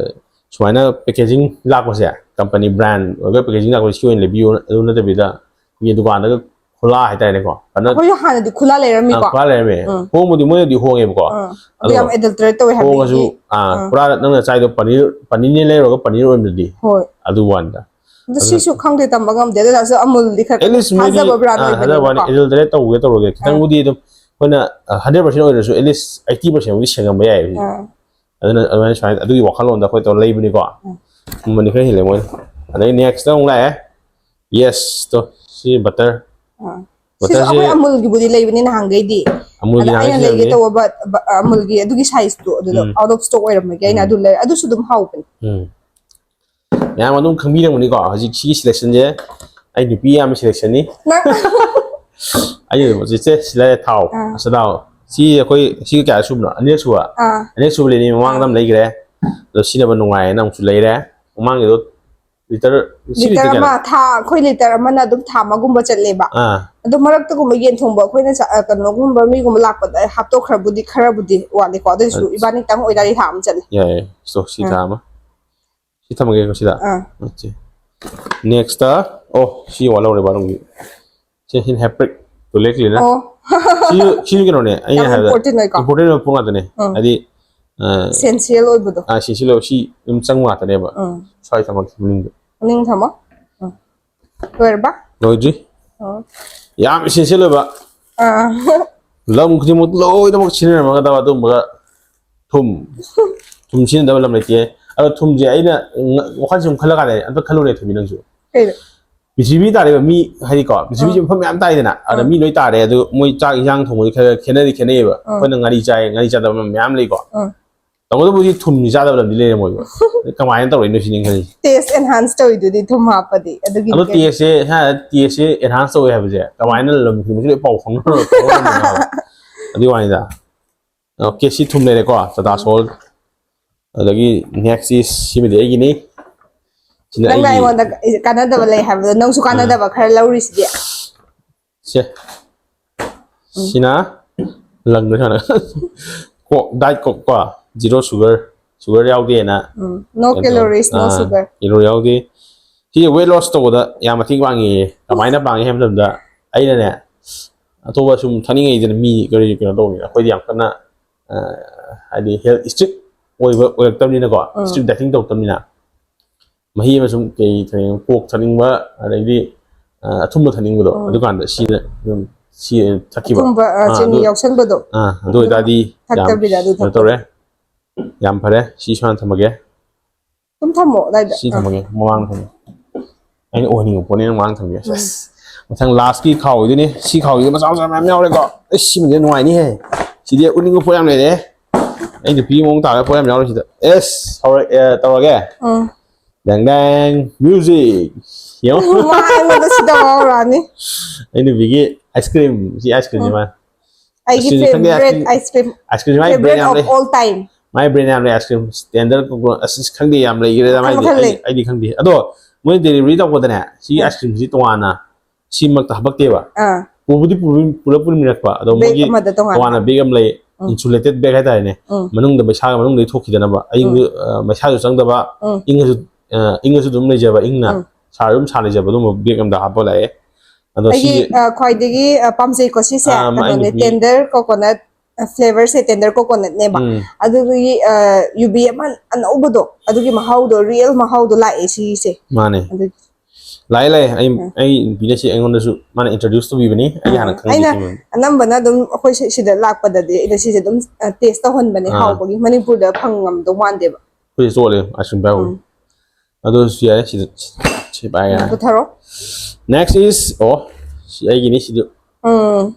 ꯁꯨꯃꯥꯏꯅ packaging ꯂꯥꯛꯄꯁꯦ, company brand ꯑꯣꯏꯔꯒ packaging ꯂꯥꯛꯄꯁꯦ ꯁꯤ ꯑꯣꯏꯅ ꯂꯩꯕꯤꯌꯨ, ꯑꯗꯨ ꯅꯠꯇꯕꯤꯗ ꯑꯩꯈꯣꯏꯒꯤ ꯗꯨꯀꯥꯟꯗꯒ ꯈꯨꯂꯥ ꯍꯥꯏꯇꯥꯔꯦꯅꯦꯀꯣ꯫ ꯐꯖꯅ ꯑꯩꯈꯣꯏꯁꯨ ꯍꯥꯟꯅꯗꯤ ꯈꯨꯂꯥ ꯂꯩꯔꯝꯃꯤꯀꯣ꯫ ꯑꯥ, ꯈꯨꯂꯥ ꯂꯩꯔꯝꯃꯦ꯫ ꯎꯝ꯫ ꯍꯣꯡꯕꯨꯗꯤ ꯃꯣꯏꯅꯗꯤ ꯍꯣꯡꯉꯦꯕꯀꯣ꯫ ꯑꯥ꯫ ꯑꯗꯨ ꯑꯗꯣ ꯌꯥꯝ adulterate ꯇꯧꯋꯦ ꯍꯣꯡꯉꯁꯨ, ꯍꯥꯏꯕꯒꯤ꯫ ꯑꯥ, ꯑꯥ꯫ ꯄꯨꯔꯥ ꯅꯪꯅ ꯆꯥꯏꯗꯣ ꯄꯅꯤꯔ, ꯄꯅꯤꯔꯅꯦ ꯂꯩꯔꯨꯔꯒ ꯄꯅꯤꯔ ꯑꯣꯏꯔꯝꯗ꯭ꯔꯗꯤ꯫ ꯍꯣꯏ꯫ ꯑꯗꯨ ꯋꯥꯅꯤꯗ꯫ ꯑꯗꯣ ꯑꯗꯨꯅ ꯁꯤꯁꯨ ꯈꯪꯗꯦ, ꯇꯝꯕ ꯉꯝꯗꯦ꯫ ꯑꯗꯨ ꯇꯥꯔꯁꯨ ꯑꯃꯨꯜꯗꯤ ꯈꯔ at least ꯃꯣꯏꯗꯤ, ꯊꯥꯖꯕ brand ꯑꯥ, ꯊꯥꯖꯕ ꯋꯥꯅꯤ, ꯑꯣꯏꯕꯅꯤꯅꯀꯣ꯫ Adulterate ꯇꯧꯒꯦ ꯇꯧꯔꯒꯦ꯫ ꯑꯥ꯫ ꯈꯤꯇꯪꯕꯨꯗꯤ ꯑꯗꯨꯝ ꯑꯩꯈꯣꯏꯅ, ꯑ, hundred percent ꯑꯣꯏꯗ꯭ꯔꯁꯨ at least eighty percent ꯕꯨꯗꯤ ꯁꯦꯡꯉꯝꯕ ꯌꯥꯏ ꯍꯧꯖꯤꯛ꯫ ꯑꯥ꯫ ꯑꯗꯨꯅ ꯑꯗꯨꯃꯥꯏꯅ ꯁꯨꯃꯥꯏꯅ ꯑꯗꯨꯒꯤ ꯋꯥꯈꯜꯂꯣꯟꯗ ꯑꯩꯈꯣꯏ ꯇꯧꯔ ꯂꯩꯕꯅꯤꯀꯣ꯫ ꯎꯝ꯫ ꯃꯃꯜꯗꯤ ꯈꯔ ꯍꯦꯜꯂꯦ ꯃꯣꯏꯅ꯫ ꯑꯗꯩ next ꯑꯃꯨꯛ ꯂꯥꯛꯑꯦ꯫ Yes ꯇꯣ, ꯁꯤ butter꯫ ꯑꯥ꯫ Butter ꯁꯤꯁꯨ ꯁꯦ ꯑꯩꯈꯣꯏ ꯑꯃꯨꯜꯒꯤꯕꯨꯗꯤ ꯂꯩꯕꯅꯤ ꯅꯍꯥꯟꯈꯩꯗꯤ꯫ ꯑꯃꯨꯜꯒꯤ ꯑꯗ ꯑꯩꯅ ꯅꯍꯥꯟꯈꯩ ꯂꯩꯒꯦ ꯂꯩꯔꯝꯃꯤ꯫ ꯇꯧꯕ but, but, ꯑꯃꯨꯜꯒꯤ ꯑꯗꯨꯒꯤ size ꯇꯣ ꯑꯗꯨꯗ ꯎꯝ꯫ Out of stock ꯑꯣꯏꯔꯝꯕꯒꯤ ꯑꯩꯅ ꯎꯝ꯫ ꯑꯗꯨ ꯂꯩ-, ꯑꯗꯨꯁꯨ ꯑꯗꯨꯝ ꯍꯥꯎꯕꯅꯤ꯫ ꯎꯝ꯫ ꯃꯌꯥꯝ ꯑꯗꯨꯝ ꯈꯪꯕꯤꯔꯝꯒꯅꯤꯀꯣ꯫ ꯍꯧꯖꯤꯛ ꯁꯤꯒꯤ selection ꯁꯦ ꯑꯩ ꯅꯨꯄꯤ ꯌꯥꯝꯕ selection ꯅꯤ꯫ ꯅꯪ ꯑꯩ ꯍꯧꯖꯤꯛꯁꯦ ꯁꯤ ꯂꯩꯔꯦ ꯊꯥꯎ꯫ ꯑꯥ꯫ ꯑꯁ ꯊꯥꯎ꯫ ꯁꯤ ꯑꯩꯈꯣꯏ ꯁꯤꯒ ꯀꯌꯥ ꯁꯨꯕꯅꯣ? ꯑꯅꯤꯔꯛ ꯁꯨꯕ? ꯑꯥ꯫ ꯑꯅꯤꯔꯛ ꯁꯨꯕ ꯂꯩꯅꯤ, ꯃꯃꯥꯡꯗ ꯑꯥ꯫ ꯑꯃ ꯂꯩꯈ꯭ꯔꯦ꯫ ꯑꯗꯣ ꯁꯤꯖꯤꯟꯅꯕ ꯅꯨꯡꯉꯥꯏꯌꯦꯅ ꯑꯃꯨꯛꯁꯨ ꯂꯩꯔꯦ꯫ ꯃꯃꯥꯡꯒꯤꯗꯣ ꯂꯤꯇꯔ, ꯁꯤ ꯂꯤꯇꯔ ꯂꯤꯇꯔ ꯀꯌꯥꯅꯣ? ꯑꯃ ꯊꯥ, ꯑꯩꯈꯣꯏ ꯂꯤꯇꯔ ꯑꯃꯅ ꯑꯗꯨꯝ ꯊꯥ ꯑꯃꯒꯨꯝꯕ ꯆꯠꯂꯦꯕ꯫ ꯑꯥ꯫ ꯑꯗꯣ ꯃꯔꯛꯇꯒꯨꯝꯕ ꯌꯦꯟ ꯊꯣꯡꯕ ꯑꯩꯈꯣꯏꯅ ꯆꯥ-, ꯑ, ꯀꯩꯅꯣꯒꯨꯝꯕ ꯃꯤꯒꯨꯝꯕ ꯂꯥꯛꯄꯗ ꯍꯥꯞꯇꯣꯛꯈ꯭ꯔꯕꯨꯗꯤ ꯈꯔꯕꯨꯗꯤ ꯋꯥꯠꯂꯤꯀꯣ꯫ ꯑꯗꯨꯏꯁꯨ ꯑꯠꯁ꯫ ꯏꯕꯥꯅꯤꯇꯪ ꯑꯣꯏꯇꯥꯔꯗꯤ ꯊꯥ ꯑꯃ ꯆꯠꯂꯦ꯫ ꯌꯥꯏ, ꯌꯥꯏ꯫ So, ꯁꯤ ꯑꯥ꯫ ꯊꯥ ꯑꯃ꯫ ꯁꯤ ꯊꯝꯃꯒꯦꯀꯣ ꯁꯤꯗ꯫ ꯑꯥ꯫ ꯑꯣꯀꯦ꯫ Next, ꯑꯣ, ꯁꯤ ꯋꯥꯠꯍꯧꯔꯦ ꯕꯥꯠꯔꯨꯝꯒꯤ꯫ ꯁꯤ ꯍꯤꯟ ꯍꯦꯄ꯭ꯔꯤꯛ, toilet cleaner꯫ ꯑꯣ꯫ ꯁꯤ, ꯁꯤ ꯀꯩꯅꯣꯅꯦ, ꯑꯩꯅ ꯌꯥꯝ ꯍꯥꯏꯕꯗ important ꯑꯣꯏꯀꯣ? Important ꯑꯣꯏꯕ ꯄꯣꯠ ꯉꯥꯛꯇꯅꯦ꯫ ꯎꯝ꯫ ꯍꯥꯏꯗꯤ, ꯑ, essential ꯑꯣꯏꯕꯗꯣ꯫ ꯑ, essential ꯑꯣꯏꯕ, ꯁꯤ ꯑꯗꯨꯝ ꯆꯪꯕ ꯉꯥꯛꯇꯅꯦꯕ꯫ ꯎꯝ꯫ ꯁ꯭ꯋꯥꯏ ꯊꯝꯃꯒꯦ ꯃꯅꯤꯡꯗ꯫ ꯃꯅꯤꯡ ꯊꯝꯃꯣ꯫ ꯎꯝ꯫ ꯂꯣꯏꯔꯕ? ꯂꯣꯏꯗ꯭ꯔꯤ꯫ ꯑꯣ꯫ ꯌꯥꯝ essential ꯑꯣꯏꯕ꯫ ꯑꯥ꯫ ꯂꯝ ꯈꯨꯗꯤꯡꯃꯛ ꯂꯣꯏꯅꯃꯛ ꯁꯤꯖꯤꯟꯅꯔꯝꯒꯗꯕ ꯑꯗꯨꯒꯨꯝꯕ ꯊꯨꯝ꯫ ꯊꯨꯝ ꯁꯤꯖꯤꯟꯅꯗꯕ ꯂꯝ ꯂꯩꯇꯦ꯫ ꯑꯗꯣ ꯊꯨꯝꯁꯦ ꯑꯩꯅ ꯉ-, ꯋꯥꯈꯜꯁꯦ ꯁꯨꯝ ꯈꯜꯂ ꯀꯥꯟꯗ ꯑꯝꯇ ꯈꯜꯂꯨꯅꯦ ꯊꯣꯏꯕꯤ ꯅꯪꯁꯨ꯫ ꯀꯩꯅꯣ? ꯄ꯭ꯔꯤꯊꯤꯕꯤ ꯇꯥꯔꯤꯕ ꯃꯤ ꯍꯥꯏꯗꯤꯀꯣ, ꯄ꯭ꯔꯤꯊꯤꯕꯤꯁꯦ ꯑꯥ꯫ ꯃꯐꯝ ꯃꯌꯥꯝ ꯇꯥꯏꯗꯅ, ꯑꯗ ꯑꯥ꯫ ꯃꯤ ꯂꯣꯏ ꯇꯥꯔꯦ꯫ ꯑꯗꯨ ꯃꯣꯏ ꯆꯥꯛ ꯏꯟꯖꯥꯡ ꯊꯣꯡꯕꯁꯦ ꯈꯔ ꯈꯦꯠꯅꯗꯤ ꯈꯦꯠꯅꯩꯌꯦꯕ꯫ ꯑꯥ꯫ ꯑꯩꯈꯣꯏꯅ ꯉꯥꯔꯤ ꯆꯥꯏ, ꯉꯥꯔꯤ ꯆꯥꯗꯕ ꯃꯌꯥꯝ ꯂꯩꯀꯣ꯫ ꯑꯥ꯫ ꯇꯧꯕꯇꯕꯨꯗꯤ ꯊꯨꯝꯁꯤ ꯆꯥꯗꯕ ꯂꯝꯗꯤ ꯂꯩꯔꯝꯃꯣꯏꯕ꯫ ꯀꯃꯥꯏꯅ ꯇꯧꯔꯛꯏꯅꯣ ꯁꯤꯅꯤ ꯈꯜꯂꯤꯁꯦ꯫ Taste enhance ꯇꯧꯔꯤꯗꯨꯗꯤ ꯊꯨꯝ ꯍꯥꯞꯄꯗꯤ ꯑꯗꯨꯒꯤ ꯑꯗꯣ taste ꯁꯦ ꯍꯥ, taste ꯁꯦ enhance ꯇꯧꯋꯦ ꯍꯥꯏꯕꯁꯦ ꯀꯃꯥꯏꯅ ꯂꯝ ꯈꯨꯗꯤꯡꯃꯛꯁꯦ ꯂꯣꯏ ꯄꯥꯎ ꯐꯥꯎꯅꯔꯒ ꯇꯧꯔꯝꯃꯤꯅꯣ ꯍꯥꯏꯕ? ꯑꯗꯨꯒꯤ ꯋꯥꯅꯤꯗ꯫ Okay, ꯁꯤ ꯊꯨꯝ ꯂꯩꯔꯦꯀꯣ, Tata Salt꯫ ꯑꯗꯒꯤ next is ꯁꯤꯃꯗꯤ ꯑꯩꯒꯤꯅꯤ꯫ ꯁꯤꯅ ꯅꯪꯅ ꯑꯩꯒꯤ ꯑꯩꯉꯣꯟꯗ ꯀꯥꯟꯅꯗꯕ ꯂꯩ ꯍꯥꯏꯕꯗꯣ ꯅꯪꯁꯨ ꯀꯥꯟꯅꯗꯕ ꯈꯔ ꯂꯧꯔꯤꯁꯤꯗꯤ꯫ ꯁꯦ꯫ ꯁꯤꯅ ꯂꯪꯗ ꯁꯥꯟꯅ ꯀꯣꯛ, diet Coke ꯀꯣ, zero sugar, sugar ꯌꯥꯎꯗꯦꯅ꯫ ꯎꯝ, no calories, no sugar. Calorie ꯌꯥꯎꯗꯦ꯫ ꯁꯤꯁꯦ weight loss ꯇꯧꯕꯗ ꯌꯥꯝ ꯃꯇꯦꯡ ꯄꯥꯡꯉꯦꯌꯦ꯫ ꯀꯃꯥꯏꯅ ꯄꯥꯡꯉꯦ ꯍꯥꯏꯕ ꯃꯇꯝꯗ ꯑꯩꯅꯅꯦ, ꯑꯇꯣꯞꯄ ꯁꯨꯝ ꯊꯛꯅꯤꯡꯉꯩꯗꯅ ꯃꯤ ꯀꯔꯤ ꯀꯩꯅꯣ ꯇꯧꯕꯅꯤꯅ ꯑꯩꯈꯣꯏꯗꯤ ꯌꯥꯝ ꯀꯟꯅ, ꯑ, ꯍꯥꯏꯗꯤ health strict ꯑꯣꯏꯕ ꯑꯣꯏꯔꯛꯇꯕꯅꯤꯅꯀꯣ, strict dieting ꯇꯧꯔꯛꯇꯕꯅꯤꯅ ꯃꯍꯤ ꯑꯃꯁꯨꯡ ꯀꯩ ꯊꯛꯅꯤꯡ-, Coke ꯊꯛꯅꯤꯡꯕ, ꯑꯗꯩꯗꯤ, ꯑ, ꯑꯊꯨꯝꯕ ꯊꯛꯅꯤꯡꯕꯗꯣ, ꯑꯗꯨꯀꯥꯟꯗ ꯁꯤꯅ ꯑꯗꯨꯝ ꯁꯤ ꯊꯛꯈꯤꯕ꯫ ꯑꯊꯨꯝꯕ, ꯑ, ꯑꯥ, ꯆꯤꯅꯤ ꯑꯗꯨ, ꯌꯥꯎꯁꯟꯕꯗꯣ꯫ ꯑꯥ, ꯑꯗꯨ ꯑꯣꯏꯇꯥꯔꯗꯤ ꯌꯥꯝ ꯊꯛꯇꯕꯤꯗ ꯑꯗꯨ ꯀꯩꯅꯣ ꯊꯛꯄꯗꯣ꯫ ꯇꯧꯔꯦ, ꯌꯥꯝ ꯐꯔꯦ꯫ ꯁꯤ ꯁꯨꯃꯥꯏꯅ ꯊꯝꯃꯒꯦ꯫ ꯑꯗꯨꯝ ꯊꯝꯃꯣ ꯑꯗꯥꯏꯗ꯫ ꯁꯤ ꯊꯝꯃꯒꯦ, ꯃꯃꯥꯡꯗ ꯊꯝꯃꯒꯦ꯫ ꯑꯩꯅ ꯑꯣꯏꯍꯟꯅꯤꯡꯕ ꯄꯣꯠꯅꯦꯅ ꯃꯃꯥꯡꯗ ꯊꯝꯒꯦ꯫ ꯑꯁ, ꯃꯊꯪ last ꯀꯤ ꯈꯥꯎ ꯑꯣꯏꯗꯣꯏꯅꯦ꯫ ꯁꯤ ꯈꯥꯎꯁꯤꯗ ꯃꯆꯥ ꯃꯆꯥ ꯃꯌꯥꯝ ꯌꯥꯎꯔꯦꯀꯣ꯫ ꯑꯁ, ꯁꯤꯃꯗꯤ ꯅꯨꯡꯉꯥꯏꯅꯤꯍꯦ꯫ ꯁꯤꯗꯤ ꯎꯠꯅꯤꯡꯕ ꯄꯣꯠ ꯌꯥꯝ ꯂꯩꯔꯦ꯫ ꯑꯩ ꯅꯨꯄꯤ ꯃꯑꯣꯡ ꯇꯥꯕ ꯄꯣꯠ ꯌꯥꯝ ꯌꯥꯎꯔꯦ ꯁꯤꯗ꯫ ꯑꯦꯁ, ꯍꯧꯔꯛ-, ꯑꯦ, ꯇꯧꯔꯒꯦ꯫ ꯎꯝ꯫ Dang dang, music꯫ ꯌꯦꯡꯉꯣ꯫ ꯃꯥ ꯑꯩꯉꯣꯟꯗ ꯁꯤꯗ ꯉꯥꯎꯔꯛꯑꯅꯤ꯫ ꯑꯩ ꯅꯨꯄꯤꯒꯤ ice cream, ꯁꯤ ice cream ꯁꯤ ꯃꯥ꯫ ꯑꯩꯒꯤ ꯑꯁꯤꯗꯤ ꯈꯪꯗꯦ, favorite ice cream꯫ Ice cream, Ice cream ꯁꯤ ꯃꯥꯏ brand favorite ꯌꯥꯝ of ꯂꯩ꯫ All time꯫ ꯃꯥꯏ brand ꯌꯥꯝ ꯂꯩ, ice cream, tender, coconut, ꯑꯁ, ꯈꯪꯗꯦ, ꯌꯥꯝ ꯂꯩꯈ꯭ꯔꯦꯗ ꯃꯈꯜ ꯃꯥꯏꯗꯤ꯫ ꯃꯈꯜ ꯑꯩ, ꯂꯩ꯫ ꯑꯩꯗꯤ ꯈꯪꯗꯦ꯫ ꯑꯗꯣ ꯃꯣꯏ delivery ꯇꯧꯕꯗꯅꯦ, ꯁꯤꯒꯤ ice cream ꯁꯤ ꯇꯣꯉꯥꯟꯅ ꯁꯤꯃꯛꯇ ꯍꯥꯄꯛꯇꯦꯕ꯫ ꯑꯥ꯫ ꯄꯨꯕꯨꯗꯤ ꯄꯨꯕꯤ-, ꯄꯨꯂꯞ ꯄꯨꯃꯤꯟꯅꯔꯛꯄ꯫ ꯑꯗꯣ Bag ꯃꯣꯏꯒꯤ ꯑꯃꯗ ꯇꯣꯉꯥꯟꯅ꯫ ꯇꯣꯉꯥꯟꯅ bag ꯑꯃ ꯂꯩ, ꯎꯝ꯫ Insulated bag ꯍꯥꯏꯇꯥꯔꯦꯅꯦ꯫ ꯎꯝ꯫ ꯃꯅꯨꯡꯗ ꯃꯩꯁꯥꯒ ꯃꯅꯨꯡꯗꯒꯤ ꯊꯣꯛꯈꯤꯗꯅꯕ꯫ ꯑꯌꯤꯡꯕ, ꯑ, ꯃꯩꯁꯥꯁꯨ ꯆꯪꯗꯕ, ꯎꯝ꯫ ꯏꯪꯉꯁꯨ, ꯑ, ꯏꯪꯉꯁꯨ ꯑꯗꯨꯝ ꯂꯩꯖꯕ, ꯏꯪꯅ꯫ ꯎꯝ꯫ ꯁꯥꯔꯁꯨ ꯑꯗꯨꯝ ꯁꯥ ꯂꯩꯖꯕ ꯑꯗꯨꯒꯨꯝꯕ bag ꯑꯃꯗ ꯍꯥꯞꯄ ꯂꯥꯛꯑꯦ꯫ ꯑꯗꯣ ꯑꯩꯒꯤ, ꯁꯤꯒꯤ, ꯑ, ꯈ꯭ꯋꯥꯏꯗꯒꯤ, ꯑ, ꯄꯥꯝꯖꯩꯀꯣ ꯁꯤꯁꯦ, ꯑꯥ, ꯃꯥꯏ ꯀꯩꯅꯣꯅꯦ, ꯅꯨꯄꯤ꯫ Tender coconut, ꯑ, flavour ꯁꯦ Tender coconut ꯅꯦꯕ꯫ ꯎꯝ꯫ ꯑꯗꯨꯒꯤ, ꯑ, ꯌꯨꯕꯤ ꯑꯃ ꯑꯅꯧꯕꯗꯣ, ꯑꯗꯨꯒꯤ ꯃꯍꯥꯎꯗꯣ, real ꯃꯍꯥꯎꯗꯣ ꯂꯥꯛꯑꯦ ꯁꯤꯁꯦ꯫ ꯃꯥꯅꯦ꯫ ꯑꯗꯨ ꯂꯥꯛꯑꯦ, ꯂꯥꯛꯑꯦ꯫ ꯑꯩ, ꯑꯩ ꯅꯨꯄꯤꯅ ꯁꯤ ꯑꯩꯉꯣꯟꯗꯁꯨ ꯃꯥꯅ introduce ꯇꯧꯕꯤꯕꯅꯤ꯫ ꯑꯩ ꯍꯥꯟꯅ ꯑꯥ, ꯈꯪꯗꯦ ꯑꯩꯅ ꯁꯤꯃ꯫ ꯑꯅꯝꯕꯅ ꯑꯗꯨꯝ ꯑꯩꯈꯣꯏ ꯁꯤ-, ꯁꯤꯗ ꯂꯥꯛꯄꯗꯗꯤ ꯑꯩꯅ ꯁꯤꯁꯦ ꯑꯗꯨꯝ, ꯑ, taste ꯇꯧꯍꯟꯕꯅꯦ, ꯑꯥ꯫ ꯍꯥꯎꯕꯒꯤ꯫ ꯃꯅꯤꯄꯨꯔꯗ ꯐꯪꯉꯝꯗꯧ ꯃꯥꯟꯗꯦꯕ꯫ ꯑꯩꯈꯣꯏꯁꯦ ꯆꯣꯠꯂꯦ, ice cream ꯄꯥꯏꯍꯧꯔꯦ꯫ ꯎꯝ꯫ ꯑꯗꯨꯁꯨ ꯌꯥꯏ, ꯁꯤꯗ, ꯁꯤ ꯄꯥꯏꯔꯦ꯫ ꯎꯝ, ꯄꯨꯊꯔꯣ꯫ Next is, ꯑꯣ, ꯁꯤ ꯑꯩꯒꯤꯅꯤ, ꯁꯤꯗ꯫ ꯎꯝ꯫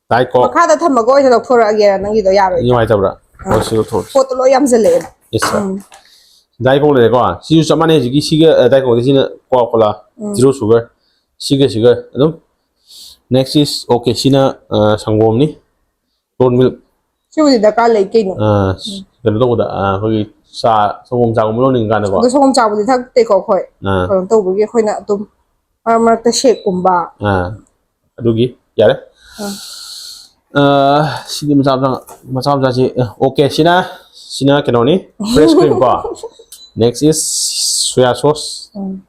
Diet Coke꯫ ꯃꯈꯥꯗ ꯊꯝꯃꯒ ꯑꯣꯏꯅ ꯂꯧꯊꯣꯔꯛꯑꯒꯦꯔꯥ, ꯅꯪꯒꯤꯗꯣ ꯌꯥꯔꯣꯏꯗ꯭ꯔꯥ? ꯅꯨꯡꯉꯥꯏꯇꯕ꯭ꯔꯥ? ꯑꯥ꯫ ꯍꯣꯏ, ꯁꯤꯗ ꯊꯣꯛꯑꯦ꯫ ꯄꯣꯠꯇꯣ ꯂꯣꯏ ꯌꯥꯝꯁꯤꯜꯂꯛꯑꯦꯕ꯫ Yes, sir. ꯎꯝ꯫ Diet Coke ꯂꯩꯔꯦꯀꯣ꯫ ꯁꯤꯁꯨ ꯆꯞ ꯃꯥꯟꯅꯩ꯫ ꯍꯧꯖꯤꯛꯀꯤ ꯁꯤꯒ, ꯑ, Diet Coke ꯁꯤꯅ Coca Cola, ꯎꯝ꯫ Zero Sugar, ꯁꯤꯒ ꯁꯤꯒ ꯑꯗꯨꯝ꯫ Next is, okay, ꯁꯤꯅ, ꯑ, ꯁꯪꯒꯣꯝꯅꯤ, clove milk꯫ ꯁꯤꯕꯨꯗꯤ ꯗꯔꯀꯥꯔ ꯂꯩ ꯀꯩꯅꯣ꯫ ꯑ, ꯀꯩꯅꯣ ꯇꯧꯕꯗ, ꯑ, ꯑꯩꯈꯣꯏꯒꯤ ꯆꯥ, ꯁꯪꯒꯣꯝ ꯆꯥꯒꯨꯝꯕ ꯂꯣꯟꯅꯤꯡꯀꯥꯟꯗꯀꯣ꯫ ꯑꯗꯣ ꯁꯪꯒꯣꯝ ꯆꯥꯕꯨꯗꯤ ꯊꯛꯇꯦꯀꯣ ꯑꯩꯈꯣꯏ꯫ ꯑ, ꯀꯩꯅꯣ ꯇꯧꯕꯒꯤ ꯑꯩꯈꯣꯏꯅ ꯑꯗꯨꯝ ꯃꯔꯛ ꯃꯔꯛꯇ shakeꯀꯨꯝꯕ꯫ ꯑ, ꯑꯗꯨꯒꯤ ꯌꯥꯔꯦ꯫ ꯑ꯫ ꯑ, ꯁꯤꯗꯤ ꯃꯆꯥ ꯃꯆꯥ, ꯃꯆꯥ ꯃꯆꯥꯁꯤ, ꯑ, okay, ꯁꯤꯅ, ꯁꯤꯅ ꯀꯩꯅꯣꯅꯤ, fresh cream ꯀꯣ꯫ Next is soya sauce꯫ Um.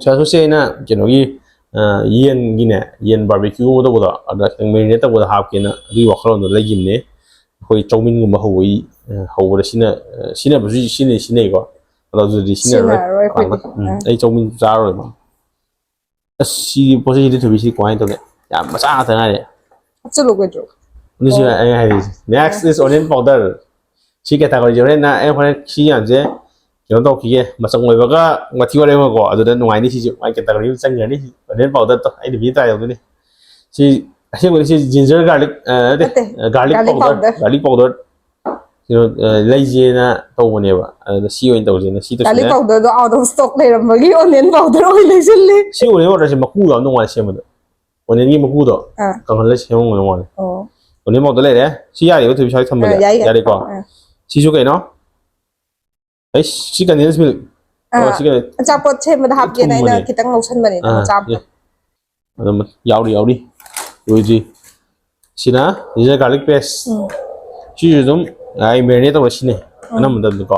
Soya sauceꯁꯦ ꯑꯩꯅ ꯀꯩꯅꯣꯒꯤ, ꯑ, ꯌꯦꯟꯒꯤꯅꯦ, ꯌꯦꯟ barbecueꯒꯨꯝꯕ ꯇꯧꯕꯗꯣ, ꯑꯗ ꯈꯤꯇꯪ marinate ꯇꯧꯕꯗ ꯍꯥꯞꯀꯦꯅ ꯑꯗꯨꯒꯤ ꯋꯥꯈꯜꯂꯣꯟꯗꯣ ꯂꯩꯈꯤꯕꯅꯦ꯫ ꯑꯩꯈꯣꯏ ꯆꯧꯃꯤꯟꯒꯨꯝꯕ ꯍꯧꯕꯒꯤ, ꯑ, ꯍꯧꯕꯗ ꯁꯤꯖꯤꯟꯅ-, ꯑ, ꯁꯤꯖꯤꯟꯅꯕꯁꯨ ꯁꯤꯖꯤꯟꯅꯩ, ꯁꯤꯖꯤꯟꯅꯩꯀꯣ꯫ ꯑꯗꯣ ꯑꯗꯨꯗꯤ ꯁꯤꯖꯤꯟꯅꯔꯣꯏ꯫ ꯁꯤꯖꯤꯟꯅꯔꯔꯣꯏ ꯑꯩꯈꯣꯏꯗꯤ꯫ ꯄꯥꯛꯅ꯫ ꯎꯝ, ꯑ꯫ ꯑꯩ ꯆꯧꯃꯤꯟ ꯆꯥꯔꯔꯣꯏꯕ꯫ ꯑꯁ, ꯁꯤ ꯄꯣꯠ ꯆꯩꯁꯤꯗꯤ ꯊꯣꯏꯕꯤ, ꯁꯤ ꯀꯃꯥꯏꯅ ꯇꯧꯒꯦ? ꯌꯥꯝ ꯃꯆꯥ ꯉꯥꯛꯇ ꯉꯥꯏꯔꯦ꯫ ꯍꯥꯞꯆꯜꯂꯨ ꯀꯩꯗ꯭ꯔꯣ? ꯑꯗꯨꯁꯨ ꯑꯣ꯫ ꯑꯩ ꯍꯥꯏꯔꯤꯁꯦ꯫ Next is onion powder꯫ ꯁꯤ categoryꯁꯦ ꯍꯣꯔꯦꯟ ꯅ-, ꯑꯩ ꯍꯣꯔꯦꯟ ꯁꯤ ꯃꯌꯥꯝꯁꯦ ꯀꯩꯅꯣ ꯇꯧꯈꯤꯒꯦ꯫ ꯃꯆꯪ ꯑꯣꯏꯕꯒ ꯃꯊꯤ ꯋꯥꯔꯦꯝꯒꯀꯣ, ꯑꯗꯨꯗ ꯅꯨꯡꯉꯥꯏꯅꯤ ꯁꯤꯁꯨ꯫ ꯃꯥꯏ categoryꯗ ꯆꯪꯈ꯭ꯔꯅꯤ꯫ Onion powderꯗꯣ ꯑꯩ ꯅꯨꯄꯤꯗ try ꯇꯧꯗꯣꯏꯅꯤ꯫ ꯁꯤ ꯑꯁꯦꯡꯕꯗꯤ ꯁꯤ ginger garlic, ꯑ, ꯅꯠꯇꯦ, ꯅꯠꯇꯦ, garlic garlic powder, powder꯫ Garlic powder꯫ ꯀꯩꯅꯣ, ꯑ, ꯂꯩꯁꯦꯅ ꯇꯧꯕꯅꯦꯕ꯫ ꯑꯗꯨꯗ ꯁꯤ ꯑꯣꯏꯅ ꯇꯧꯁꯦꯅ ꯁꯤ Garlic ꯇꯧꯁꯤꯅ꯫ Powderꯗꯣ out of stock ꯂꯩꯔꯝꯕꯒꯤ onion powder ꯑꯣꯏꯅ ꯂꯩꯁꯜꯂꯦ꯫ ꯁꯤ onion powderꯁꯦ ꯃꯀꯨꯗꯣ ꯌꯥꯝ ꯅꯨꯡꯉꯥꯏ ꯁꯦꯝꯕꯗꯣ꯫ Onionꯒꯤ ꯃꯀꯨꯗꯣ ꯑꯥ꯫ ꯀꯪꯍꯜꯂ ꯁꯦꯝꯃꯝꯒꯗꯧ ꯃꯥꯜꯂꯦ꯫ ꯑꯣ꯫ Onion powder ꯂꯩꯔꯦ꯫ ꯁꯤ ꯌꯥꯔꯤꯕ ꯊꯣꯏꯕꯤ ꯁ꯭ꯋꯥꯏ ꯊꯝꯕꯁꯦ? ꯑꯥ, ꯌꯥꯏ, ꯌꯥꯏ꯫ ꯌꯥꯔꯦꯀꯣ? ꯑꯥ꯫ ꯁꯤꯁꯨ ꯀꯩꯅꯣ? ꯑꯩꯁ, ꯁꯤ condensed milk꯫ ꯑꯣ, ꯑꯥ꯫ ꯁꯤ ꯀꯩꯅꯣ? ꯑꯆꯥꯄꯣꯠ ꯁꯦꯝꯕꯗ ꯁꯤ ꯍꯥꯞꯀꯦꯅ ꯑꯩꯅ ꯊꯨꯝꯕꯅꯦ꯫ ꯈꯤꯇꯪ ꯂꯧꯁꯟꯕꯅꯤꯗ, ꯑꯥ, ꯃꯆꯥ ꯑꯃ꯫ ꯁꯤ꯫ ꯑꯗꯨꯝ ꯌꯥꯎꯔꯤ, ꯌꯥꯎꯔꯤ꯫ ꯂꯣꯏꯗ꯭ꯔꯤ꯫ ꯁꯤꯅ ginger garlic paste꯫ ꯎꯝ꯫ ꯁꯤꯁꯨ ꯑꯗꯨꯝ ꯑꯩ marinate ꯇꯧꯔ ꯁꯤꯖꯤꯟꯅꯩ꯫ ꯎꯝ꯫ ꯑꯅꯝꯕ ꯃꯇꯝꯗꯀꯣ꯫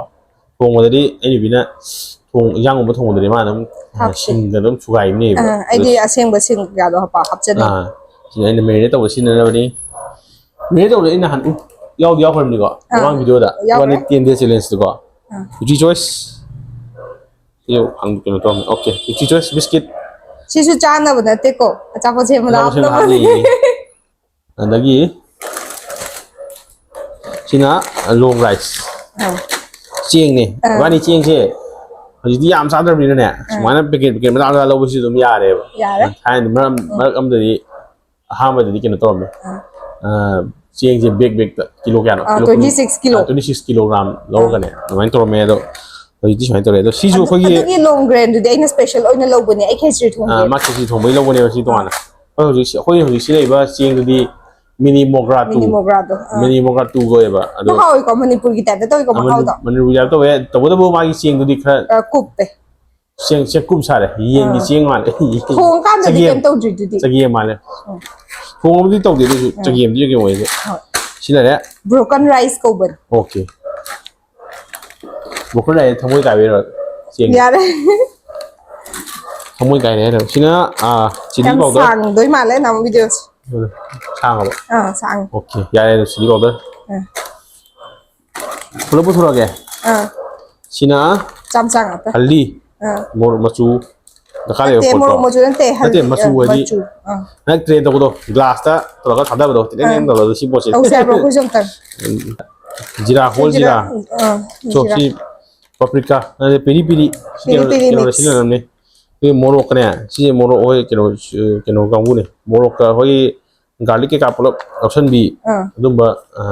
ꯊꯣꯡꯕꯗꯗꯤ ꯑꯩ ꯅꯨꯄꯤꯅ ꯊꯣꯡ-, ꯏꯟꯖꯥꯡꯒꯨꯝꯕ ꯊꯣꯡꯕꯗꯗꯤ ꯃꯥꯅ ꯑꯗꯨꯝ, ꯑ, ꯍꯥꯞꯇꯦ꯫ ꯁꯤꯡꯗ ꯑꯗꯨꯝ ꯁꯨꯒꯥꯏꯕꯅꯦꯕ꯫ ꯑꯥ, ꯑꯩꯗꯤ ꯑꯗꯣ ꯑꯁꯦꯡꯕ ꯁꯤꯡ ꯀꯩꯀꯥꯗꯣ ꯍꯥꯞꯄ-, ꯍꯥꯞꯆꯟꯅꯩ꯫ ꯑꯥ, ꯁꯤꯅ ꯑꯩꯅ marinate ꯇꯧꯕ ꯁꯤꯖꯤꯟꯅꯅꯕꯅꯤ꯫ Marinate ꯇꯧꯕꯗ ꯑꯩ ꯅꯍꯥꯟ ꯎ-, ꯌꯥꯎꯗꯤ ꯌꯥꯎꯈ꯭ꯔꯕꯅꯤꯀꯣ, ꯑꯥ, ꯃꯃꯥꯡ videoꯗ꯫ ꯌꯥꯎꯈ꯭ꯔꯦ꯫ One ten day challengeꯇꯀꯣ꯫ ꯑꯥ꯫ Nutri Choice꯫ ꯁꯤ ꯍꯪ-, ꯀꯩꯅꯣ ꯇꯧꯔꯝꯃꯦ꯫ Okay, Nutri Choice biscuit꯫ ꯁꯤꯁꯨ ꯆꯥꯅꯕ ꯅꯠꯇꯦꯀꯣ, ꯑꯆꯥꯄꯣꯠ ꯁꯦꯝꯕꯗ ꯑꯆꯥꯄꯣꯠ ꯁꯦꯝꯕꯗ ꯍꯥꯞꯅꯕꯅꯤ꯫ ꯍꯥꯞꯅꯩꯌꯦ꯫ ꯑꯗꯒꯤ ꯁꯤꯅ long rice꯫ ꯑꯥ꯫ ꯆꯦꯡꯅꯦ꯫ ꯑꯥ꯫ ꯏꯕꯥꯅꯤ ꯆꯦꯡꯁꯦ ꯍꯧꯖꯤꯛꯇꯤ ꯌꯥꯝ ꯆꯥꯗ꯭ꯔꯕꯅꯤꯅꯅꯦ, ꯁꯨꯃꯥꯏꯅ packet, packet ꯃꯆꯥ ꯃꯆꯥ ꯂꯧꯕꯁꯤ ꯑꯗꯨꯝ ꯌꯥꯔꯦꯕ꯫ ꯌꯥꯔꯦ꯫ ꯊꯥꯏꯅ ꯃꯔꯛ, ꯃꯔꯛ ꯑꯃꯗꯗꯤ, ꯑꯍꯥꯟꯕꯗꯗꯤ ꯀꯩꯅꯣ ꯇꯧꯔꯝꯃꯦ꯫ ꯑꯥ꯫ ꯑꯥ, ꯆꯦꯡꯁꯦ ꯕꯦꯛ ꯕꯦꯛꯇ ꯀꯤꯂꯣ ꯀꯌꯥꯅꯣ? ꯑꯥ, ꯀꯤꯂꯣ ꯇ꯭ꯋꯦꯟꯇꯤ ꯁꯤꯛꯁ ꯀꯤꯂꯣ꯫ ꯑꯥ, ꯇ꯭ꯋꯦꯟꯇꯤ ꯁꯤꯛꯁ ꯀꯤꯂꯣꯒ꯭ꯔꯥꯝ ꯂꯧꯔꯒꯅꯦ ꯑꯗꯨꯃꯥꯏꯅ ꯇꯧꯔꯝꯃꯦ꯫ ꯑꯗꯣ ꯍꯧꯖꯤꯛꯇꯤ ꯁꯨꯃꯥꯏꯅ ꯇꯧꯔꯦ꯫ ꯑꯗꯣ ꯁꯤꯁꯨ ꯑꯗꯨ, ꯑꯩꯈꯣꯏꯒꯤ ꯑꯗꯨꯒꯤ ꯂꯣꯡ ꯒ꯭ꯔꯦꯟꯗꯨꯗꯤ ꯑꯩꯅ ꯁ꯭ꯄꯦꯁꯦꯜ ꯑꯣꯏꯅ ꯂꯧꯕꯅꯦ, ꯑꯩ ꯈꯦꯆ꯭ꯔꯤ ꯊꯣꯡꯕ꯫ ꯑꯥ, ꯃꯥ ꯈꯦꯆ꯭ꯔꯤ ꯊꯣꯡꯕꯩ ꯂꯧꯕꯅꯦꯕ ꯁꯤ ꯇꯣꯉꯥꯟꯅ꯫ ꯑꯩꯈꯣꯏ ꯍꯧꯖꯤꯛ ꯑꯩꯈꯣꯏ ꯍꯧꯖꯤꯛ ꯁꯤꯖꯤꯟꯅꯔꯤꯕ ꯆꯦꯡꯗꯨꯗꯤ ꯃꯤꯅꯤ ꯃꯣꯒ꯭ꯔꯥ ꯇꯨ꯫ ꯃꯤꯅꯤ ꯃꯣꯒ꯭ꯔꯥꯗꯣ, ꯑꯥ꯫ ꯃꯤꯅꯤ ꯃꯣꯒ꯭ꯔꯥ ꯇꯨ ꯀꯧꯋꯦꯕ꯫ ꯑꯗꯣ ꯑꯗꯨ ꯍꯥꯎꯋꯤꯀꯣ, ꯃꯅꯤꯄꯨꯔꯒꯤ ꯇꯥꯏꯞꯇ ꯇꯧꯋꯤꯀꯣ, ꯃꯅꯤ-, ꯃꯍꯥꯎꯗꯣ꯫ ꯃꯅꯤꯄꯨꯔꯒꯤ ꯇꯥꯏꯞ ꯇꯧꯋꯦ, ꯇꯧꯕꯇꯕꯨ ꯃꯥꯒꯤ ꯆꯦꯡꯗꯨꯗꯤ ꯈꯔ ꯑ, ꯀꯨꯞꯄꯦ꯫ ꯆꯦꯡ, ꯆꯦꯡꯀꯨꯞ ꯁꯥꯔꯦ꯫ ꯌꯦꯟꯒꯤ ꯑꯥ꯫ ꯆꯦꯡ ꯃꯥꯜꯂꯦ꯫ ꯊꯣꯡꯀꯥꯟꯗꯗꯤ ꯆꯒꯦꯝ꯫ ꯀꯩꯝ ꯇꯧꯗ꯭ꯔꯤꯗꯨꯗꯤ꯫ ꯆꯒꯦꯝ ꯃꯥꯜꯂꯦ꯫ ꯑꯥ꯫ ꯊꯣꯡꯕꯗꯤ ꯇꯧꯗꯦ, ꯑꯗꯨꯁꯨ ꯑꯥ꯫ ꯆꯒꯦꯝꯗꯤ ꯆꯒꯦꯝ ꯑꯣꯏꯗꯦ꯫ ꯍꯣꯏ꯫ ꯁꯤ ꯂꯩꯔꯦ꯫ ꯕ꯭ꯔꯣꯀꯟ ꯔꯥꯏꯁ ꯀꯧꯕꯅꯤ꯫ ꯑꯣꯀꯦ꯫ ꯕ꯭ꯔꯣꯀꯟ ꯔꯥꯏꯁ ꯊꯃꯣꯏ ꯀꯥꯏꯕꯩꯔꯣ? ꯆꯦꯡ꯫ ꯌꯥꯔꯦ꯫ ꯊꯃꯣꯏ ꯀꯥꯏꯔꯦ ꯍꯥꯏꯔꯣ? ꯁꯤꯅ, ꯑꯥ, ꯆꯤꯂꯤ ꯌꯥꯝ ꯄꯥꯎꯗꯔ꯫ ꯁꯥꯡꯗꯣꯏ ꯃꯥꯜꯂꯦ ꯅꯪ ꯚꯤꯗꯤꯑꯣꯁꯦ꯫ ꯁꯥꯡꯉꯕ? ꯑꯥ, ꯁꯥꯡꯉꯦ꯫ ꯑꯣꯀꯦ, ꯌꯥꯔꯦ, ꯑꯗꯨ ꯆꯤꯂꯤ ꯄꯥꯎꯗꯔ꯫ ꯑꯥ꯫ ꯄꯨꯂꯞ ꯄꯨꯊꯣꯔꯛꯑꯒꯦ꯫ ꯑꯥ꯫ ꯁꯤꯅ ꯆꯥꯝ ꯆꯥ ꯉꯥꯛꯇ꯫ ꯍꯜꯗꯤ, ꯑꯥ꯫ ꯃꯣꯔꯣꯛ ꯃꯆꯨ, ꯗꯔꯀꯥꯔ ꯂꯩꯕ ꯅꯠꯇꯦ, ꯄꯣꯠꯇꯣ꯫ ꯃꯣꯔꯣꯛ ꯃꯆꯨ ꯅꯠꯇꯦ, ꯅꯠꯇꯦ, ꯍꯜꯗꯤ, ꯃꯆꯨ ꯑꯥ, ꯍꯥꯏꯗꯤ ꯃꯆꯨ, ꯑꯥ꯫ ꯅꯪ ꯇ꯭ꯔꯦꯟ ꯇꯧꯕꯗꯣ, ꯒ꯭ꯂꯥꯁꯇ ꯇꯧꯔꯒ ꯊꯥꯗꯕꯗꯣ, ꯈꯤꯇꯪ ꯑꯥ꯫ ꯈꯤꯇꯪ ꯇꯧꯔꯒ ꯁꯤ ꯄꯣꯠꯁꯦ꯫ ꯇꯧꯁꯦ ꯍꯥꯏꯕ꯭ꯔꯣ ꯑꯩꯈꯣꯏꯁꯨ ꯑꯝꯇꯪ? ꯖꯤꯔꯥ, ꯍꯣꯜ ꯖꯤꯔꯥ, ꯖꯤꯔꯥ꯫ ꯑꯥ, ꯆꯣꯞꯁꯤ, ꯖꯤꯔꯥ꯫ ꯄꯥꯄ꯭ꯔꯤꯀꯥ, ꯅꯠꯇꯦ, ꯄꯦꯔꯤ ꯄꯦꯔꯤ, ꯁꯤ ꯄꯦꯔꯤ ꯀꯩꯅꯣ, ꯄꯦꯔꯤ ꯀꯩꯅꯣꯗ ꯃꯤꯛꯁ꯫ ꯁꯤꯖꯤꯟꯅꯅꯕꯅꯦ꯫ ꯑꯩꯈꯣꯏ ꯃꯣꯔꯣꯛꯀꯅꯦ, ꯁꯤꯁꯦ ꯃꯣꯔꯣꯛ ꯍꯣꯏ ꯀꯩꯅꯣ, ꯀꯩꯅꯣ ꯀꯥꯡꯕꯨꯅꯦ꯫ ꯃꯣꯔꯣꯛꯀ ꯑꯩꯈꯣꯏꯒꯤ ꯒꯥꯔꯂꯤꯛ ꯀꯩꯀꯥ ꯄꯨꯂꯞ ꯌꯥꯎꯁꯟꯕꯤ ꯍꯥꯎꯋꯦꯀꯣ ꯁꯤꯁꯦ? ꯑꯗꯨꯝꯕ, ꯑ,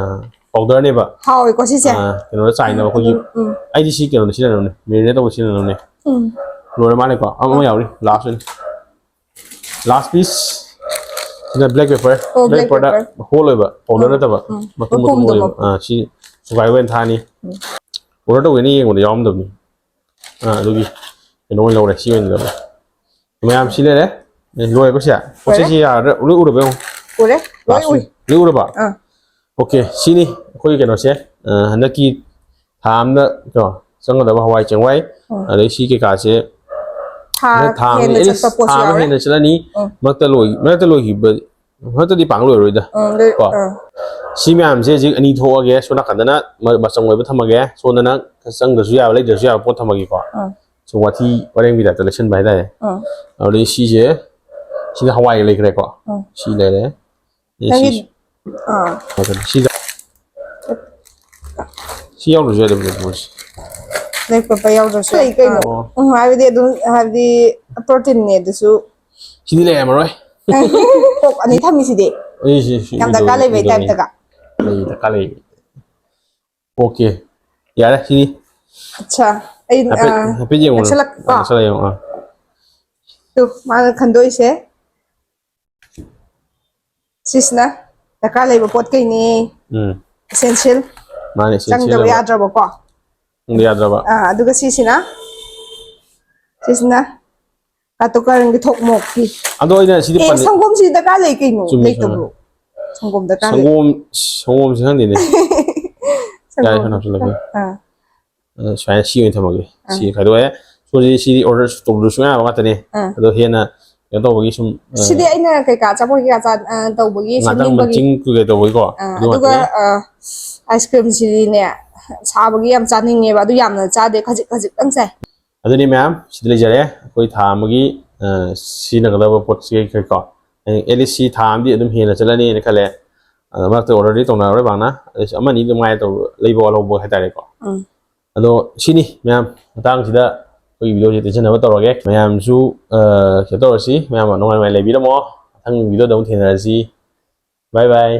ꯄꯥꯎꯗꯔꯅꯦꯕ꯫ ꯍꯥꯎꯋꯦꯀꯣ ꯁꯤꯁꯦ? ꯑ, ꯀꯩꯅꯣꯗ ꯆꯥꯏꯅꯕ ꯑꯩꯈꯣꯏꯒꯤ, ꯎꯝ, ꯎꯝ꯫ ꯑꯩꯗꯤ ꯁꯤ ꯀꯩꯅꯣꯗ ꯁꯤꯖꯤꯟꯅꯅꯕꯅꯦ, ꯃꯦꯔꯤꯅꯦꯠ ꯇꯧꯕ ꯁꯤꯖꯤꯟꯅꯅꯕꯅꯦ꯫ ꯎꯝ꯫ ꯂꯣꯏꯔ ꯃꯥꯜꯂꯦꯀꯣ? ꯑꯃ, ꯑꯃ ꯑꯥ꯫ ꯌꯥꯎꯔꯤ, ꯂꯥꯁ ꯑꯣꯏꯅ꯫ ꯂꯥꯁ ꯄꯤꯁ꯫ ꯁꯤꯅ ꯕ꯭ꯂꯦꯛ ꯄꯦꯄꯔ꯫ ꯑꯣ, ꯕ꯭ꯂꯦꯛ ꯕ꯭ꯂꯦꯛ ꯄꯦꯄꯔꯗ ꯄꯦꯄꯔ꯫ ꯍꯣꯜ ꯑꯣꯏꯕ, ꯄꯥꯎꯗꯔ ꯑꯥ꯫ ꯅꯠꯇꯕ, ꯎꯝ꯫ ꯃꯇꯨꯝ ꯃꯇꯨꯝ ꯃꯄꯨꯝꯗꯣ, ꯑꯣꯏꯕ꯫ ꯃꯄꯨꯝ꯫ ꯑꯥ, ꯁꯤ ꯊꯨꯒꯥꯏꯕ ꯑꯣꯏꯅ ꯊꯥꯅꯤ꯫ ꯎꯝ꯫ ꯑꯣꯔꯗꯔ ꯇꯧꯒꯦꯅ ꯌꯦꯡꯕꯗ ꯌꯥꯎꯔꯝꯗꯕꯅꯤ꯫ ꯑꯥ, ꯑꯗꯨꯒꯤ ꯀꯩꯅꯣ ꯑꯣꯏꯅ ꯂꯧꯔꯦ, ꯁꯤ ꯑꯣꯏꯅ ꯂꯧꯔꯦ꯫ ꯃꯌꯥꯝ ꯁꯤ ꯂꯩꯔꯦ꯫ ꯑꯦ, ꯂꯣꯏꯔꯦꯀꯣ ꯁꯤ? ꯄꯣꯠ ꯂꯣꯏꯔꯦ꯫ ꯆꯩꯁꯤ ꯌꯥꯔꯗ꯭ꯔꯥ? ꯂꯣꯏ ꯎꯔꯕ ꯌꯦꯡꯉꯣ꯫ ꯎꯔꯦ, ꯂꯣꯏ ꯂꯥꯁ ꯎꯏ꯫ ꯂꯣꯏ ꯎꯔꯕ? ꯑꯥ꯫ ꯑꯣꯀꯦ, ꯁꯤꯅꯤ ꯑꯩꯈꯣꯏꯒꯤ ꯀꯩꯅꯣꯁꯦ꯫ ꯑ, ꯍꯟꯗꯛꯀꯤ ꯊꯥ ꯑꯝꯗ ꯀꯣ ꯆꯪꯒꯗꯕ ꯍꯋꯥꯏ ꯆꯦꯡꯋꯥꯏ, ꯎꯝ꯫ ꯑꯗꯩ ꯁꯤ ꯀꯩꯀꯥꯁꯦ ꯊꯥ ꯍꯟꯗꯛ ꯊꯥ ꯑꯃ ꯍꯦꯟꯅ at least ꯆꯠꯄ ꯄꯣꯠꯁꯨ ꯊꯥ ꯑꯃ ꯌꯥꯎꯔꯦ꯫ ꯍꯦꯟꯅ ꯆꯠꯂꯅꯤ꯫ ꯎꯝ꯫ ꯃꯔꯛꯇ ꯂꯣꯏ-, ꯃꯔꯛꯇ ꯂꯣꯏꯈꯤꯕ ꯍꯟꯗꯛꯇꯗꯤ ꯄꯥꯡ ꯂꯣꯏꯔꯣꯏꯗ꯫ ꯎꯝ, ꯂꯣꯏ-, ꯀꯣ? ꯑꯥ꯫ ꯁꯤ ꯃꯌꯥꯝꯁꯦ ꯍꯧꯖꯤꯛ ꯑꯅꯤ ꯊꯣꯛꯑꯒꯦ, ꯁꯣꯝ ꯅꯥꯀꯟꯗꯅ ꯃ-, ꯃꯆꯪ ꯑꯣꯏꯕ ꯊꯝꯃꯒꯦ, ꯁꯣꯝꯗꯅ ꯆꯪꯗ꯭ꯔꯁꯨ ꯌꯥꯕ, ꯂꯩꯗ꯭ꯔꯁꯨ ꯌꯥꯕ ꯄꯣꯠ ꯊꯝꯃꯒꯦꯀꯣ꯫ ꯑꯥ꯫ ꯁꯨꯝ ꯋꯥꯊꯤ ꯋꯥꯔꯦꯡꯒꯤ ꯇꯥꯏꯞꯇ ꯂꯩꯁꯟꯕ ꯍꯥꯏꯇꯥꯔꯦ꯫ ꯑꯥ꯫ ꯑꯗꯨꯗꯒꯤ ꯁꯤꯁꯦ, ꯁꯤꯅ ꯍꯋꯥꯏ ꯂꯩꯈ꯭ꯔꯦꯀꯣ꯫ ꯑꯥ꯫ ꯁꯤ ꯂꯩꯔꯦ꯫ ꯑꯦ, ꯅꯪꯒꯤ, ꯁꯤ, ꯑꯥ꯫ ꯁꯤꯗ꯫ ꯁꯤ ꯌꯥꯎꯗ꯭ꯔꯁꯨ ꯌꯥꯗꯕ ꯄꯣꯠꯁꯦ꯫ ꯕ꯭ꯂꯦꯛ ꯄꯦꯄꯔ ꯌꯥꯎꯗ꯭ꯔꯁꯨ ꯂꯩ ꯀꯩꯅꯣ꯫ ꯑꯣ꯫ ꯎꯝ, ꯍꯥꯏꯕꯗꯤ ꯑꯗꯨꯝ, ꯍꯥꯏꯕꯗꯤ ꯄ꯭ꯔꯣꯇꯤꯟꯅꯦ ꯑꯗꯨꯁꯨ꯫ ꯁꯤꯗꯤ ꯂꯩꯔꯝꯃꯔꯣꯏ꯫ ꯀꯣꯛ ꯑꯅꯤ ꯊꯝꯃꯤꯁꯤꯗꯤ꯫ ꯑꯩꯁꯤ ꯁꯤ ꯌꯥꯝ ꯎꯗꯧ- ꯗꯔꯀꯥꯔ ꯂꯩꯕꯩ ꯎꯗꯧꯅꯤ꯫ ꯇꯥꯏꯞꯇꯒ꯫ ꯂꯩ, ꯗꯔꯀꯥꯔ ꯂꯩ꯫ ꯑꯣꯀꯦ꯫ ꯌꯥꯔꯦ, ꯁꯤꯅꯤ꯫ ꯑꯠꯆꯥ꯫ ꯑꯩ, ꯍꯥꯏꯐꯦꯠ, ꯑꯥ, ꯍꯥꯏꯐꯦꯠ ꯌꯦꯡꯉꯣ꯫ ꯅꯛꯁꯜꯂꯛ-, ꯀꯣ? ꯑꯥ, ꯅꯛꯁꯜꯂꯛ ꯌꯦꯡꯉꯣ, ꯑꯥ꯫ ꯇꯨ, ꯃꯥꯅ ꯈꯟꯗꯣꯛꯏꯁꯦ꯫ ꯁꯤꯁꯤꯅ ꯗꯔꯀꯥꯔ ꯂꯩꯕ ꯄꯣꯠ ꯀꯩꯅꯦ꯫ ꯎꯝ꯫ Essential꯫ ꯃꯥꯅꯦ, essential ꯆꯪꯗꯕ ꯑꯣꯏꯕ꯫ ꯌꯥꯗ꯭ꯔꯕꯀꯣ꯫ ꯆꯪꯗ ꯌꯥꯗ꯭ꯔꯕ꯫ ꯑꯥ, ꯑꯗꯨꯒ ꯁꯤꯁꯤꯅ, ꯁꯤꯁꯤꯅ ꯀꯥꯇꯨ ꯀꯥꯔꯟꯒꯤ ꯊꯣꯛ ꯃꯣꯛꯀꯤ꯫ ꯑꯗꯣ ꯑꯩꯅ ꯁꯤꯗꯤ ꯑꯦ, ꯄꯟ-, ꯁꯪꯒꯣꯝꯁꯤꯗꯤ ꯗꯔꯀꯥꯔ ꯂꯩ ꯀꯩꯅꯣ? ꯆꯨꯝꯃꯤ, ꯂꯩꯇꯕ꯭ꯔꯣ? ꯆꯨꯝꯃꯤ꯫ ꯁꯪꯒꯣꯝ ꯗꯔꯀꯥꯔ ꯂꯩ꯫ ꯁꯪꯒꯣꯝ, ꯁꯪꯒꯣꯝꯁꯦ ꯈꯪꯗꯦꯅꯦ꯫ ꯁꯪꯒꯣꯝ ꯌꯥꯔꯦ, ꯀꯩꯅꯣ ꯍꯥꯞꯆꯤꯜꯂꯒꯦ꯫ ꯑꯥ꯫ ꯑ, ꯁꯨꯃꯥꯏꯅ ꯁꯤ ꯑꯣꯏꯅ ꯊꯝꯃꯒꯦ꯫ ꯁꯤ ꯑꯥ꯫ ꯈꯥꯏꯗꯣꯛꯑꯦ꯫ ꯁꯣꯝꯁꯤ, ꯁꯤꯗꯤ order ꯇꯧꯗ꯭ꯔꯁꯨ ꯌꯥꯕ ꯉꯥꯛꯇꯅꯦ꯫ ꯑꯥ꯫ ꯑꯗꯣ ꯍꯦꯟꯅ ꯀꯩꯅꯣ ꯇꯧꯕꯒꯤ ꯁꯨꯝ, ꯑ, ꯁꯤꯗꯤ ꯑꯩꯅ ꯀꯩꯀꯥ ꯑꯆꯥꯄꯣꯠ ꯀꯩꯀꯥ ꯆꯥ-, ꯑ, ꯇꯧꯕꯒꯤ ꯉꯥꯛꯇꯪ ꯁꯦꯝꯅꯤꯡꯕꯒꯤ꯫ ꯃꯆꯤꯡ ꯀꯩꯀꯩ ꯇꯧꯕꯒꯤꯀꯣ, ꯑꯥ, ꯑꯗꯨ ꯑꯗꯨꯒ, ꯉꯥꯛꯇꯅꯦ꯫ ꯑ, ice cream ꯁꯤꯗꯤꯅꯦ, ꯁꯥꯕꯒꯤ ꯌꯥꯝ ꯆꯥꯅꯤꯡꯉꯦꯕ, ꯑꯗꯨ ꯌꯥꯝꯅ ꯆꯥꯗꯦ, ꯈꯖꯤꯛ ꯈꯖꯤꯛꯇꯪ ꯆꯥꯏ꯫ ꯑꯗꯨꯅꯤ ꯃꯌꯥꯝ, ꯁꯤꯗ ꯂꯩꯖꯔꯦ꯫ ꯑꯩꯈꯣꯏ ꯊꯥ ꯑꯃꯒꯤ, ꯑ, ꯁꯤꯖꯤꯟꯅꯒꯗꯕ ꯄꯣꯠꯁꯤ ꯀꯩꯀꯣ꯫ At least ꯁꯤ ꯊꯥ ꯑꯃꯗꯤ ꯑꯗꯨꯝ ꯍꯦꯟꯅ ꯆꯠꯂꯅꯤꯅ ꯈꯜꯂꯦ꯫ ꯑꯗ ꯃꯔꯛꯇ order ꯗꯤ ꯇꯧꯅꯔꯔꯣꯏ ꯄꯥꯛꯅ꯫ ꯑꯗꯨ ꯑꯃꯅꯤ ꯑꯗꯨꯝ ꯉꯥꯏꯔꯦ ꯇꯧꯕ, ꯂꯩꯕ ꯋꯥꯠꯍꯧꯕ ꯍꯥꯏꯇꯥꯔꯦꯀꯣ꯫ ꯎꯝ꯫ ꯑꯗꯣ ꯁꯤꯅꯤ ꯃꯌꯥꯝ, ꯃꯇꯥꯡꯁꯤꯗ ꯑꯩꯈꯣꯏꯒꯤ video ꯁꯦ ꯇꯦꯟꯁꯤꯟꯅꯕ ꯇꯧꯔꯒꯦ꯫ ꯃꯌꯥꯝꯁꯨ, ꯑ, ꯀꯩꯅꯣ ꯇꯧꯔꯁꯤ, ꯃꯌꯥꯝ ꯅꯨꯡꯉꯥꯏ ꯅꯨꯡꯉꯥꯏ ꯂꯩꯕꯤꯔꯝꯃꯣ꯫ ꯃꯊꯪ video ꯗ ꯑꯃꯨꯛ ꯊꯦꯡꯅꯔꯁꯤ꯫ Bye bye꯫